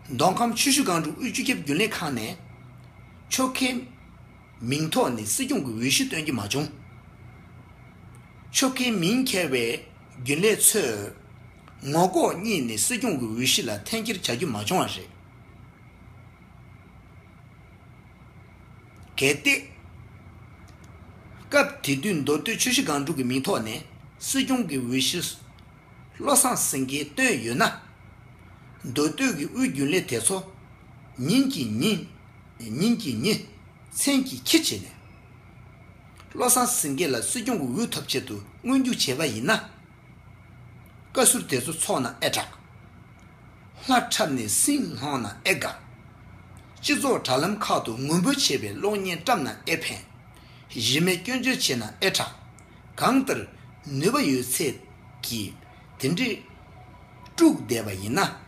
མདོ་ཁམས་ཆུ་བཞི་སྒང་དྲུག་དབུས་སྤྱི་ཁྱབ་རྒྱུན་ལས་ཁང་ནས་ཆོལ་ཁའི་མིང་ཐོག་ནས་སྲིད་སྐྱོང་གི་འོས་གཞི་བཏོན་རྒྱུ་མ་བྱུང་། ཆོལ་ཁའི་མིང་འཁྱེར་བའི་རྒྱུན་ལས་ཚོས་ངོ་ལྐོག་གཉིས་ནས་སྲིད་སྐྱོང་གི་འོས་གཞི་ལ་འཐེན་འཁྱེར་བྱ་རྒྱུ་མ་བྱུང་བ་རེད། གལ་ཏེ། སྐབས་དེ་དུས་མདོ་སྟོད་ཆུ་བཞི་སྒང་དྲུག་གི་མིང་ཐོག་ནས་སྲིད་སྐྱོང་གི་འོས་གཞི་བློ་བཟང་སེང་གེས་བཏོན་ཡོད་ན། མདོ་སྟོད་ཀྱི་དབུས་རྒྱུན་ལས་དེ་ཚོ་ཉིན་གྱིས་ཉིན། ཉིན་གྱིས་ཉིན། མཚན་གྱིས་ཁྱི་བྱས་ནས། བློ་བཟང་སེང་གེ་ལ་སྲིད་སྐྱོང་གི་འོས་ཐོབ་ཆེད་དུ་སྔོན་འཇུག་བྱས་པ་ཡིན་ན། བཀའ་ཟུར་དེ་ཚོ་འཚོགས་ན་ཨེ་དྲག་ལྷ་འཁྲབ་ནས་སྲིན་བསླངས་ན་ཨེ་དགའ། སྤྱི་ཚོགས་དྲ་ལམ་ཁག་ཏུ་ངུ་འབོད་བྱེད་པའི་གློག་བརྙན་བཀྲམ་ན་ཨེ་ཕན། གཞི་མེད་སྐྱོན་བརྗོད་བྱས་ན་ཨེ་དྲག་གང་ལྟར་ནུས་པ་ཡོད་ཚད་ཀྱིས་དེ་འདྲས་དཀྲུགས་བསྡད་པ་ཡིན་ན།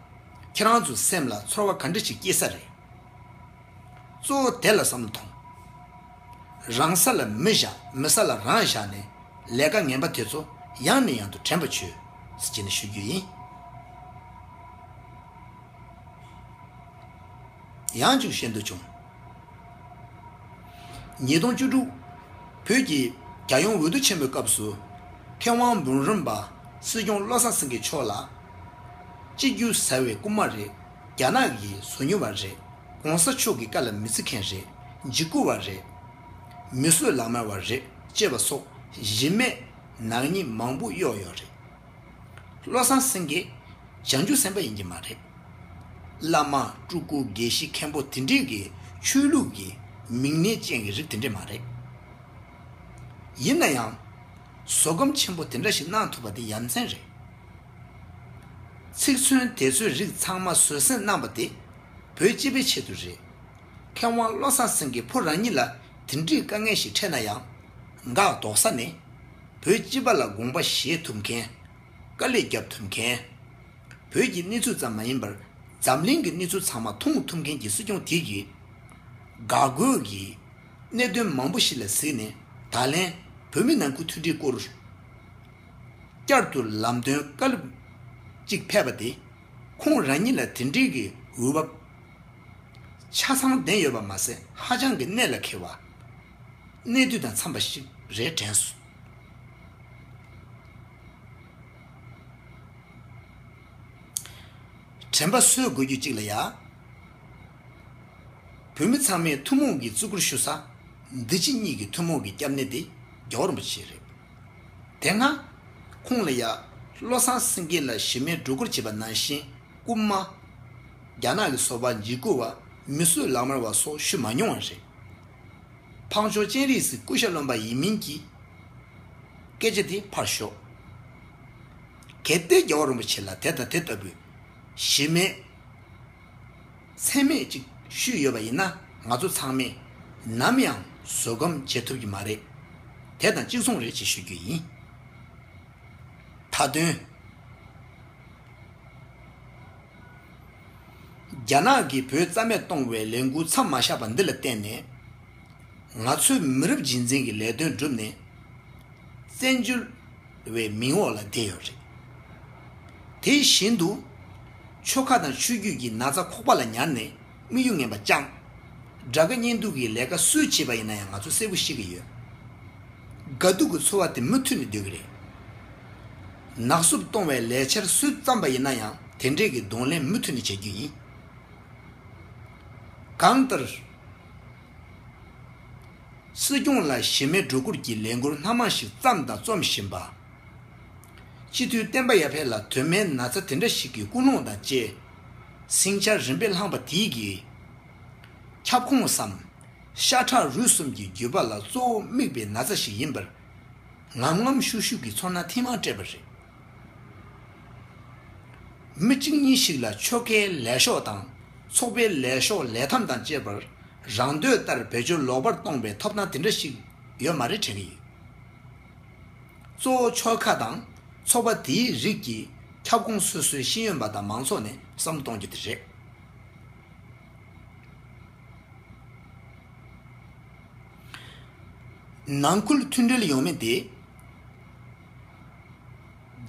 ཁྱེད་རང་ཚོའི་སེམས་ལ་ཚོར་བ་ག་འདྲ་ཞིག་སྐྱེ་ས་རེད། གཙོ་བོ་དེ་ལ་བསམ་བློ་ཐོངས། རང་ས་ལ་མི་བཞག་མི་ས་ལ་རང་བཞག་ནས་ལས་ཀ་ངན་པ་དེ་ཚོ་ཡང་ནས་ཡང་དུ་དྲན་པ་བྱོས་ཟེར་བྱས་ནས་ཞུ་རྒྱུ་ཡིན། ཡང་ཅིག་བཤད་འདོད་བྱུང་། ཉིས་སྟོང་བཅུ་དྲུག་བོད་ཀྱི་རྒྱལ་ཡོངས་འོས་བསྡུ་ཆེན་མོའི་སྐབས་སུ་མཁས་དབང་འབུམ་རམས་པ་སྲིད་སྐྱོང་བློ་བཟང་སེང་གེ་མཆོག་ལ། གཅིག་གྱུར་ཟ་བའི་རྐུན་མ་རེད། རྒྱ་ནག་གིས་བཟོ་མྱོང་བ་རེད། གོང་ས་མཆོག་གི་བཀའ་ལ་མི་བརྩི་མཁན་རེད། འཇིགས་སྐུལ་བ་རེད། མི་གསོད་ལག་དམར་བ་རེད་ཅེས་པ་སོགས་གཞི་མེད་ནག་ཉེས་མང་པོ་གཡོགས་ཡོད་རེད། བློ་བཟང་སེང་གེ་བྱང་ཆུབ་སེམས་དཔའ་ཡིན་གྱི་མ་རེད། བླ་མ་སྤྲུལ་སྐུ་དགེ་བཤེས་མཁན་པོ་དེ་འདྲས་ཀྱི་ཆོས་ལུགས་ཀྱི་མིང་གནས་ཅན་གྱི་རིགས་དེ་འདྲས་མ་རེད། ཡིན་ན་ཡང་། བཟོད་སྒོམ་ཆེན་པོ་དེ་འདྲ་ཞིག་གནང་ཐུབ་པ་དེ་ཡ་མཚན་རེད། ཚིག་མཚོན་དེ་ཚོའི་རིགས་ཚང་མ་བཟོད་བསྲན་གནང་པ་དེ་བོད་སྤྱི་པའི་ཆེད་དུ་རེད། མཁས་དབང་བློ་བཟང་སེང་གེ་ཕོ་རང་ཉིད་ལ་དེ་འདྲའི་དཀའ་ངལ་ཞིག་འཕྲད་ན་ཡང་། འགག་ལྡོག་ས་ནས་བོད་སྤྱི་པ་ལ་དགོངས་པ་བཞེས་ཐུབ་མཁན། དཀའ་ལས་རྒྱབ་ཐུབ་མཁན། བོད་ཀྱི་གནས་ཚུལ་ཙམ་མ་ཡིན་པར་འཛམ་གླིང་གི་གནས་ཚུལ་ཚང་མ་མཐོང་ཐུབ་མཁན་གྱི་སྲིད་སྐྱོང་དེ་གིས། འགག་སྒོའི་གནད་དོན་མང་པོ་ཞིག་ལ་གཟིགས་ནས་ད་ ད་ལན་བོད་མི་ནང་ཁུལ་མཐུན་སྒྲིལ་སྐོར་བསྐྱར་དུ་ལམ་སྟོན་བཀའ་སློབ་ཅིག་ཕེབས་པ་དེ་ཁོང་རང་ཉིད་ལ་དེ་འབྲེལ་གྱི་འོས་བབ་ཆ་ཚང་ལྡན་ཡོད་པ་མ་ཟད་ཧ་ཅང་གི་གནད་ལ་འཁེལ་བ། གནད་བསྡུས་དང་འཚམས་པ་ཞིག་རེད་དྲན་སོང་། དྲན་པ་གསོས་དགོས་རྒྱུ་གཅིག་ལ་ཡ། བོད་མི་ཚང་མས་ཐུན་མོང་གི་བརྩི་བཀུར་ཞུ་ས། འདི་ཕྱི་གཉིས་ཀྱི་ཐུན་མོང་གི་སྐྱབས་གནས་དེ་རྒྱལ་བ་རིན་པོ་ཆེ་རེད། དེ་སྔ་ཁོང་ལ་ཡ། བློ་བཟང་སེང་གེ་ལ་གཞི་མེད་སྒྲོ་སྐུར་བྱས་པ་ནང་བཞིན་རྐུན་མ། རྒྱ་ནག་གི་སོ་པ་འཇིགས་སྐུལ་བ། མི་གསོད་ལག་དམར་བ་སོགས་ཞུ་མ་མྱོང་བ་རེད། འཕགས་མཆོག་སྤྱན་རས་གཟིགས་སྐུ་ཤ་རློན་པ་ཡིན་མིན་གྱི་སྐད་ཆ་དེ་ཕར་ཞོག། གལ་ཏེ་རྒྱལ་བ་རིན་པོ་ཆེ་ལ་དེ་དང་དེ་ལྟ་བུའི་གཞི་མེད་མཚན་སྨད་ཅིག་ཞུས་ཡོད་པ་ཡིན་ན་ང་ཚོ་ཚང་མས་ནམ་ཡང་བཟོད་སྒོམ་བྱེད་ཐུབ་ཀྱི་མ་རེད། དེ་དང་གཅིག་མཚུངས་རེད་ཅེས་ཞུ་རྒྱུ་ཡིན། མཐའ་དོན། རྒྱ་ནག་གིས་བོད་རྩ་མེད་གཏོང་བའི་ལས་འགུལ་མཚམས་མ་བཞག་པ་འདི་ལ་བརྟེན་ནས། ང་ཚོའི་མི་རབས་རྗེས་འཛིན་གྱི་ལས་དོན་བསྒྲུབས་ནས། བཙན་བྱོལ་བའི་མིང་འོག་ལ་བསྡད་ཡོད་རེད། དེ་བཞིན་དུ། ཆོལ་ཁ་དང་ཆོས་བརྒྱུད་ཀྱི་ན་ཚ་ཁོག་པ་ལ་ཉར་ནས་དམིགས་ཡུལ་ངན་པ་བཅངས། དགྲ་དགའ་གཉེན་སྡུག་གི་ལས་ཀ་སུས་བྱས་པ་ཡིན་ན་ཡང་ང་ཚོ་གསལ་པོ་ཤེས་ཀྱི་ཡོད། དགའ་སྡུག་གི་ཚོར་བ་དེ་མུ་མཐུད་ནས་སྡོད་ཀྱི་རེད། ནག་བསུབ་གཏོང་བའི་ལས་འཆར་སུས་བརྩམས་པ་ཡིན་ན་ཡང་དེ་འདྲས་ཀྱི་གདོང་ལེན་མུ་མཐུད་ནས་བྱ་རྒྱུ་ཡིན། གང་ལྟར། སྲིད་སྐྱོང་ལ་གཞི་མེད་སྒྲོ་སྐུར་གྱི་ལས་འགུལ་སྣ་མང་ཞིག་བརྩམས་དང་རྩོམ་བཞིན་པ། སྤྱི་འཐུས་བསྟན་པ་ཡར་འཕེལ་ལ་དོན་མེད་ན་ཚ་དེ་འདྲ་ཞིག་གི་ཀུན་སློང་དང་བཅས། ཟིང་ཆ་རིམ་པས་བསླངས་པ་དེས་ཀྱིས། ཁྱབ་ཁོངས་སམ། ཤ་ཁྲག་རུས་གསུམ་གྱི་རྒྱུད་པ་ལ་གཙོ་བོ་དམིགས་པའི་ན་ཚ་ཞིག་ཡིན་པར། ངམ་ངམ་ཤུགས་ཤུགས་ཀྱི་ཚོར་སྣང་ཐེངས་མང་སྤྲད་པ་རེད། མི་གཅིག་གཉིས་ཤིག་ལ་ཆོལ་ཁའི་ལས་ཤོག་དང་ཚོགས་པའི་ལས་ཤོག་ལས་ཐམ་དང་བཅས་པར་རང་འདོད་ལྟར་བེད་སྤྱོད་ལོག་པར་གཏོང་པའི་ཐོབ་ཐང་དེ་འདྲ་ཞིག་ཡོད་མ་རེད་དྲན་གྱི་ཡོད། གཙོ་བོ་ཆོལ་ཁ་དང་ཚོགས་པ་དེའི་རིགས་ཀྱི་ཁྱབ་ཁོངས་སོ་སོའི་ཤེས་ཡོན་པ་དང་མང་ཚོགས་ནས་བསམ་བློ་གཏོང་རྒྱུ་དེ་རེད། ནང་ཁུལ་མཐུན་སྒྲིལ་ཡོང་མིན་དེ།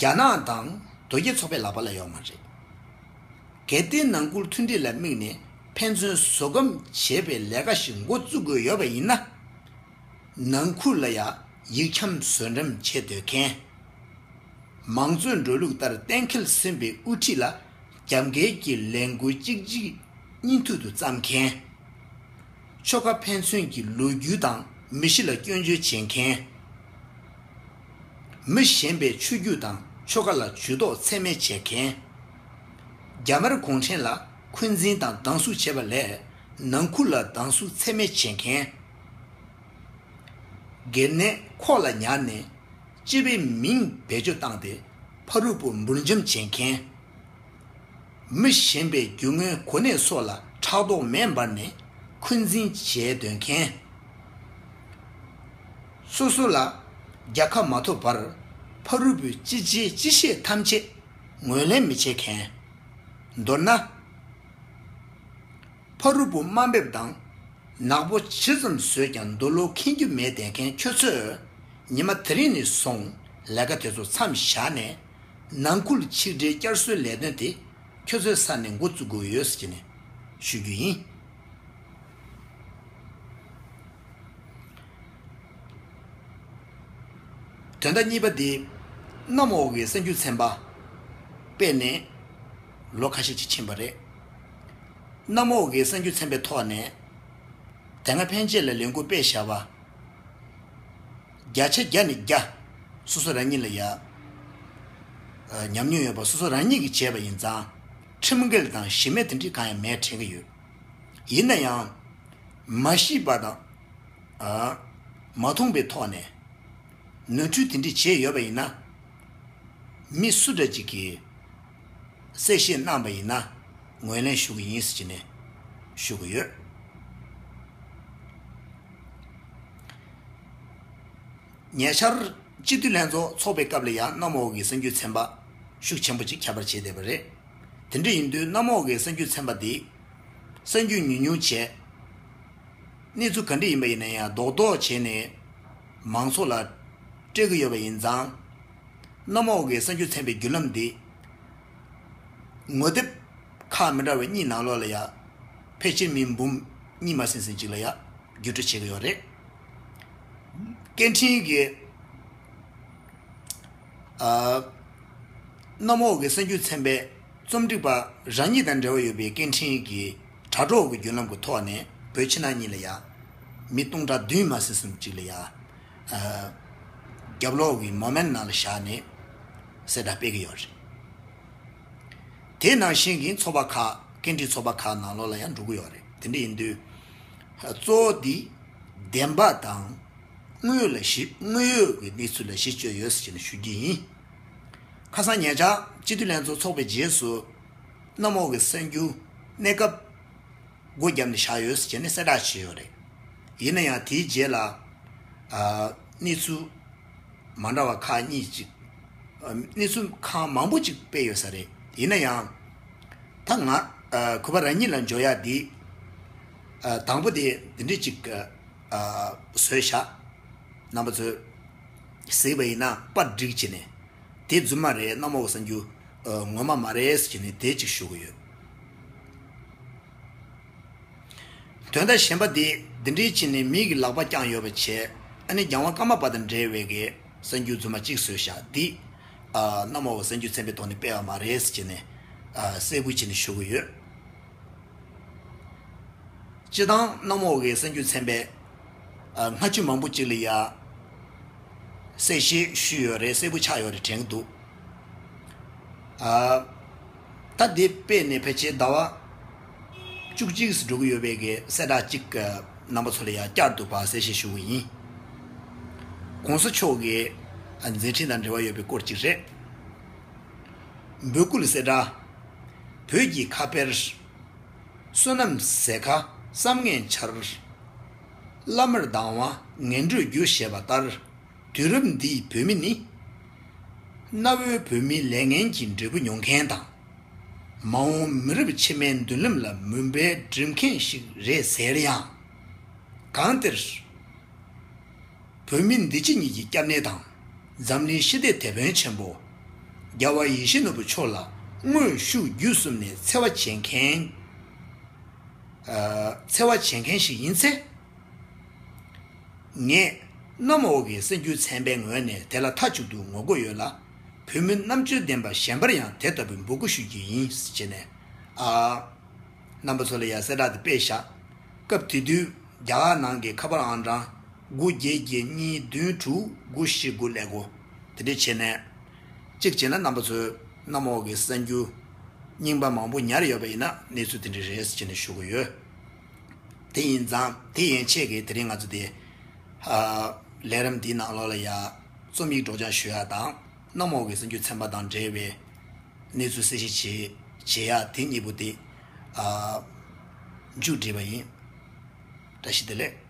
རྒྱ་ནག་དང་དོལ་རྒྱལ་ཚོགས་པའི་ལག་པ་ལ་ཡོད་མ་རེད། གལ་ཏེ་ནང་ཁུལ་མཐུན་སྒྲིལ་ལ་དམིགས་ནས་ཕན་ཚུན་བཟོད་སྒོམ་བྱེད་པའི་ལས་ཀ་ཞིག་འགོ་བཙུགས་དགོས་ཡོད་པ་ཡིན་ན། ནང་ཁུལ་ལ་ཡང་ཡིག་འཁྱམ་བཟོད་འགྲེམས་བྱེད་འདོད་མཁན། མང་གཙོའི་འགྲོ་ལུགས་ལྟར་གཏན་འཁེལ་ཟིན་པའི་དབུ་ཁྲིད་ལ་རྒྱབ་འགལ་གྱི་ལས་འགུལ་གཅིག་རྗེས་གཉིས་མཐུད་དུ་བརྩམས་མཁན། ཆོལ་ཁ་ཕན་ཚུན་གྱི་ལོ་རྒྱུས་དང་མི་གཤིས་ལ་སྐྱོན་བརྗོད་བྱེད་མཁན། མི་གཞན་པའི་ཆོས་བརྒྱུད་དང་ཆོལ་ཁ་ལ་ཇུས་གཏོགས་ཚད་མེད་བྱེད་མཁན། རྒྱ་དམར་གུང་ཁྲན་ལ་འཁོན་འཛིན་དང་སྡང་ཟུག་བྱེད་པ་ལས་ནང་ཁུལ་ལ་སྡང་ཟུག་ཚད་མེད་བྱེད་མཁན། སྒེར་ནད་ཁོག་ལ་ཉར་ནས་སྤྱི་པའི་མིང་བེད་སྤྱོད་བཏང་སྟེ་ཕ་རོལ་པོ་འབུར་འཇོམས་བྱེད་མཁན། མི་གཞན་པའི་རྒྱུ་དངོས་གོ་གནས་སོགས་ལ་ཕྲག་དོག་མེ་འབར་ནས་འཁོན་འཛིན་བྱེད་འདོད་མཁན། སོ་སོ་ལ་རྒྱལ་ཁ་མ་ཐོབ་བར་ཕ་རོལ་པོའི་སྤྱི་བྱེ་སྤྱི་བཤད་ཐམས་ཅད་ངོས་ལེན་མི་བྱེད་མཁན། མདོར་ན། ཕ་རོལ་པོ་དམའ་འབེབས་དང་ནག་པོ་ཇི་ཙམ་བཟོས་ཀྱང་འདོད་བློ་ཁེངས་རྒྱུ་མེད་བསྡད་མཁན་ཁྱོད་ཚོས་ཉི་མ་དེ་རིང་ནས་བཟུང་ལས་ཀ་དེ་ཚོ་མཚམས་བཞག་ནས་ནང་ཁུལ་ཆིག་སྒྲིལ་བསྐྱར་གསོའི་ལས་དོན་དེ་ཁྱོད་ཚོའི་ས་ནས་འགོ་བཙུགས་དགོས་ཡོད་ཟེར་གྱི་ནས་ཞུ་རྒྱུ་ཡིན། དོན་དག་གཉིས་པ་དེ། གནམ་འོག་གི་གསར་འགྱུར་ཚན་པ་སྤེལ་ནས་ལོ་ཁ་ཤས་ཅིག་ཕྱིན་པ་རེད། གནམ་འོག་གི་གསར་འགྱུར་ཚན་པའི་ཐོག་ནས་དེ་སྔ་ཕན་ཆད་ལ་ལས་འགུལ་སྤེལ་བཞག་པ། བརྒྱ་ཆ་བརྒྱ་ནས་བརྒྱ། སོ་སོ་རང་ཉིད་ལ་ཡ། ཉམས་མྱོང་ཡོད་པ་སོ་སོ་རང་ཉིད་ཀྱིས་བྱས་པ་ཡིན་ཙང་། ཁྲིམས་འགལ་དང་གཞི་མེད་དེ་འདྲ་གང་ཡང་མེད་དྲན་གྱི་ཡོད། ཡིན་ན་ཡང་། མ་ཤེས་པ་དང་། མ་མཐོང་པའི་ཐོག་ནས། ནོར་འཁྲུལ་དེ་འདྲ་བྱས་ཡོད་པ་ཡིན་ན། མི་སུ་འདྲ་ཅིག་གིས་གསལ་བཤད་གནང་པ་ཡིན་ན་ངོས་ལེན་ཞུ་གི་ཡིན་ཟེར་གྱི་ནས་ཞུ་གི་ཡོད། ཉེ་ཆར་སྤྱི་འཐུས་ལྷན་ཚོགས་ཚོགས་པའི་སྐབས་ལ་ཡང་གནམ་འོག་གི་གསར་འགྱུར་ཚན་པ་ཤུགས་ཆེན་པོ་ཅིག་ཁྱད་པར་བྱས་བསྡད་པ་རེད། དེ་འདྲ་ཡིན་དུས་གནམ་འོག་གི་གསར་འགྱུར་ཚན་པ་འདི་གསར་འགྱུར་ཉུང་ཉུང་བྱས། གནས་ཚུལ་ག་འདྲ་ཡིན་པ་ཡིན་ན་ཡང་རྡོག་རྡོག་བྱས་ནས་ མང་ཚོགས་ལ་སྤྲད་ཀྱི་ཡོད་པ་ཡིན་ཙང་། གནམ་འོག་གི་གསར་འགྱུར་ཚན་པའི་བརྒྱུད་ལམ་འདི་ངོ་དེབ་ཁག་མི་འདྲ་བ་གཉིས་ནང་ལོགས་ལ་ཡང་ཕལ་ཆེར་མི་འབུམ་གཉིས་མ་ཟིན་ཟིན་ཅིག་ལ་ཡང་བརྒྱུད་སྤྲོད་བྱེད་ཀྱི་ཡོད་རེད། སྐད་འཕྲིན་གྱི་ཨ། གནམ་འོག་གི་གསར་འགྱུར་ཚན་པའི་རྩོམ་སྒྲིག་པ་རང་ཉིད་དང་འབྲེལ་བ་ཡོད་པའི་སྐད་འཕྲིན་གྱི་དྲ་གྲོགས་ཀྱི་བརྒྱུད་ལམ་གྱི་ཐོག་ནས་བོད་ཕྱི་ནང་གཉིས་ལ་ཡང་མི་སྟོང་ཕྲག་བདུན་མ་ཟིན་ཙམ་ཅིག་ལ་ཡང་རྒྱབ་ལོགས་ཀྱི་མོ་མེན་ནང་ལ་བཞག་ནས་གསལ་བསྒྲགས་སྤེལ་གྱི་ཡོད་རེད། དེ་ནང་བཞིན་གྱི་ཚོགས་པ་ཁག་སྐད་འཕྲིན་ཚོགས་པ་ཁག་ནང་ལོགས་ལ་ཡང་འགྲོ་གི་ཡོད་རེད། དེ་འདྲ་ཡིན་དུས་གཙོ་བོ་འདི་བདེན་པ་དང་དངོས་ལ་གཞི་དངོས་ཡོད་ཀྱི་གནས་ཚུལ་ལ་གཞི་བཅོལ་ཡོད་ཟེར་ནས་ཞུ་རྒྱུ་ཡིན། ཁ་སང་ཉེ་ཆར་སྤྱི་འཐུས་ལྷན་ཚོགས་ཚོགས་པའི་རྗེས་སུ་གནམ་འོག་གི་གསར་འགྱུར་གནས་སྐབས་སྒོ་བརྒྱབ་ནས་བཞག་ཡོད་ཟེར་ནས་གསལ་བསྒྲགས་བྱས་ཡོད་རེད། ཡིན་ན་ཡང་དེའི་རྗེས་ལ་གནས་ཚུལ་མ་འདྲ་བ་ཁག་གཉིས་ཅིག་གནས་ཚུལ་ཁག་མང་པོ་ཅིག་སྤེལ་ཡོད་ས་རེད། ཡིན་ན་ཡང་ད་ང་གུས་པ་རང་ཉིད་ལ་འབྱོར་ཡག་འདི་དང་པོ་དེ་འདི་འདྲས་ཅིག་བཟོས་བཞག་རྣམ་པ་ཚོས་གཟིགས་པ་ཡིན་ན་པར་སྒྲིག་བྱས་ནས་དེ་རྫུན་མ་རེད། གནམ་འོག་གསར་འགྱུར་ངོ་མ་མ་རེད་ཟེར་ནས་དེ་ཅིག་ཞུ་གི་ཡོད། དོན་དག་གཞན་པ་དེ་འདི་འདྲའི་ཕྱིན་ནས་མི་གི་ལག་པ་བརྐྱངས་ཡོད་པ་བྱས། ཨ་ནི་རྒྱལ་དབང་ཀརྨ་པ་དང་འབྲེལ་བའི་གི་གསར་འགྱུར་རྫུན་མ་གཅིག་བཟོས་བཞག་འདི་གནམ་འོག་གསར་འགྱུར་ཚན་པའི་ཐོག་ནས་སྤེལ་བ་མ་རེད་ཟེར་ནས་གསལ་པོ་བྱས་ནས་ཞུ་གི་ཡོད། སྤྱིར་བཏང་གནམ་འོག་གི་གསར་འགྱུར་ཚན་པས་སྔ་ཕྱི་མང་པོ་ཅིག་ལ་ཡ་གསལ་བཤད་ཞུས་ཡོད་རེད། གསལ་པོ་ཆགས་ཡོད་རེད་དྲན་གྱི་འདུག་ད་འདི་སྤེལ་ནས་ཕལ་ཆེར་ཟླ་བ་བཅུ་གཅིག་འགྲོ་གི་ཡོད་པའི་གི་གསལ་བསྒྲགས་གཅིག་རྣམ་པ་ཚོ་ལ་ཡང་བསྐྱར་དུ་ཕར་གསལ་བཤད་ཞུ་གི་ཡིན། གོང་ས་མཆོག་གི་མཛད་འཕྲིན་དང་འབྲེལ་བ་ཡོད་པའི་སྐོར་གཅིག་རེད། འབོད་སྐུལ་གསལ་བསྒྲགས། བོད་ཀྱི་ཁ་དཔེར། བསོད་ནམས་ཟད་ཁ་བསམ་ངན་འཆར། བླ་མར་སྡང་བ་ངན་འགྲོའི་རྒྱུ་ཞེས་པ་ལྟར། དུས་རབས་འདིའི་བོད་མི་ནི། གནའ་བོའི་བོད་མིའི་ལས་ངན་གྱི་འབྲས་བུ་མྱོང་མཁན་དང་། མ་འོངས་མི་རབས་ཕྱི་མའི་མདུན་ལམ་ལ་མུན་པའི་སྒྲིམ་མཁན་ཞིག་རེད་ཟེར་ཡང་། གང་ལྟར། བོད་མི་འདི་ཕྱི་གཉིས་ཀྱི་སྐྱབས་གནས་དང་། འཛམ་གླིང་ཞི་བདེའི་དེད་དཔོན་ཆེན་པོ། རྒྱལ་བ་ཡིད་བཞིན་ནོར་བུ་མཆོག་ལ་དངོས་ཤུགས་བརྒྱུད་གསུམ་ནས་འཚེ་བ་བྱེད་མཁན། འཚེ་བ་བྱེད་མཁན་ཞིག་ཡིན་ཚེ། ངས་གནམ་འོག་གི་གསར་འགྱུར་ཚན་པའི་ངོས་ནས་དེ་ལ་མཐའ་གཅིག་ཏུ་ངོ་རྒོལ་ཡོད་ལ། བོད་མི་རྣམ་དཔྱོད་ལྡན་པ་གཞན་པར་ཡང་དེ་ལྟ་བུའི་འབོད་སྐུལ་ཞུ་རྒྱུ་ཡིན་ཟེར་བྱས་ནས། ཨ། རྣམ་པ་ཚོ་ལ་ཡང་གསལ་བསྒྲགས་དེ་སྤེལ་བཞག་སྐབས་དེ་དུས་རྒྱ་གར་ནང་གི་ཁ་པར་ཨང་གྲངས་དགུ་བརྒྱད་བརྒྱད་གཉིས་བདུན་དྲུག་དགུ་བཞི་དགུ་ཀླད་ཀོར་དེ་འདྲས་བྱས་ནས། གཅིག་བྱས་ན་རྣམ་པ་ཚོས་གནམ་འོག་གི་གསར་འགྱུར་རྙིང་པ་མང་པོ་ཉར་ཡོད་པ་ཡིན་ན་གནས་ཚུལ་དེ་འདྲས་རེད་ཟེར་ནས་ཞུ་གི་ཡོད། དེ་ཡིན་ཙང་དེ་ཡན་ཆད་ཀྱིས་དེ་རིང་ང་ཚོ་དེ་ལས་རིམ་འདིའི་ནང་ལོགས་ལ་ཡ་རྩོམ་ཡིག་སྒྲོག་སྦྱང་ཞུ་ཡ་དང་། གནམ་འོག་གི་གསར་འགྱུར་ཚན་པ་དང་འབྲེལ་བའི་གནས་ཚུལ་གསལ་བཤད་བྱེད་བྱེད་ཡ་དེ་གཉིས་པོ་དེ་མཇུག་སྒྲིལ་བ་ཡིན། བཀྲ་ཤིས་བདེ་ལེགས།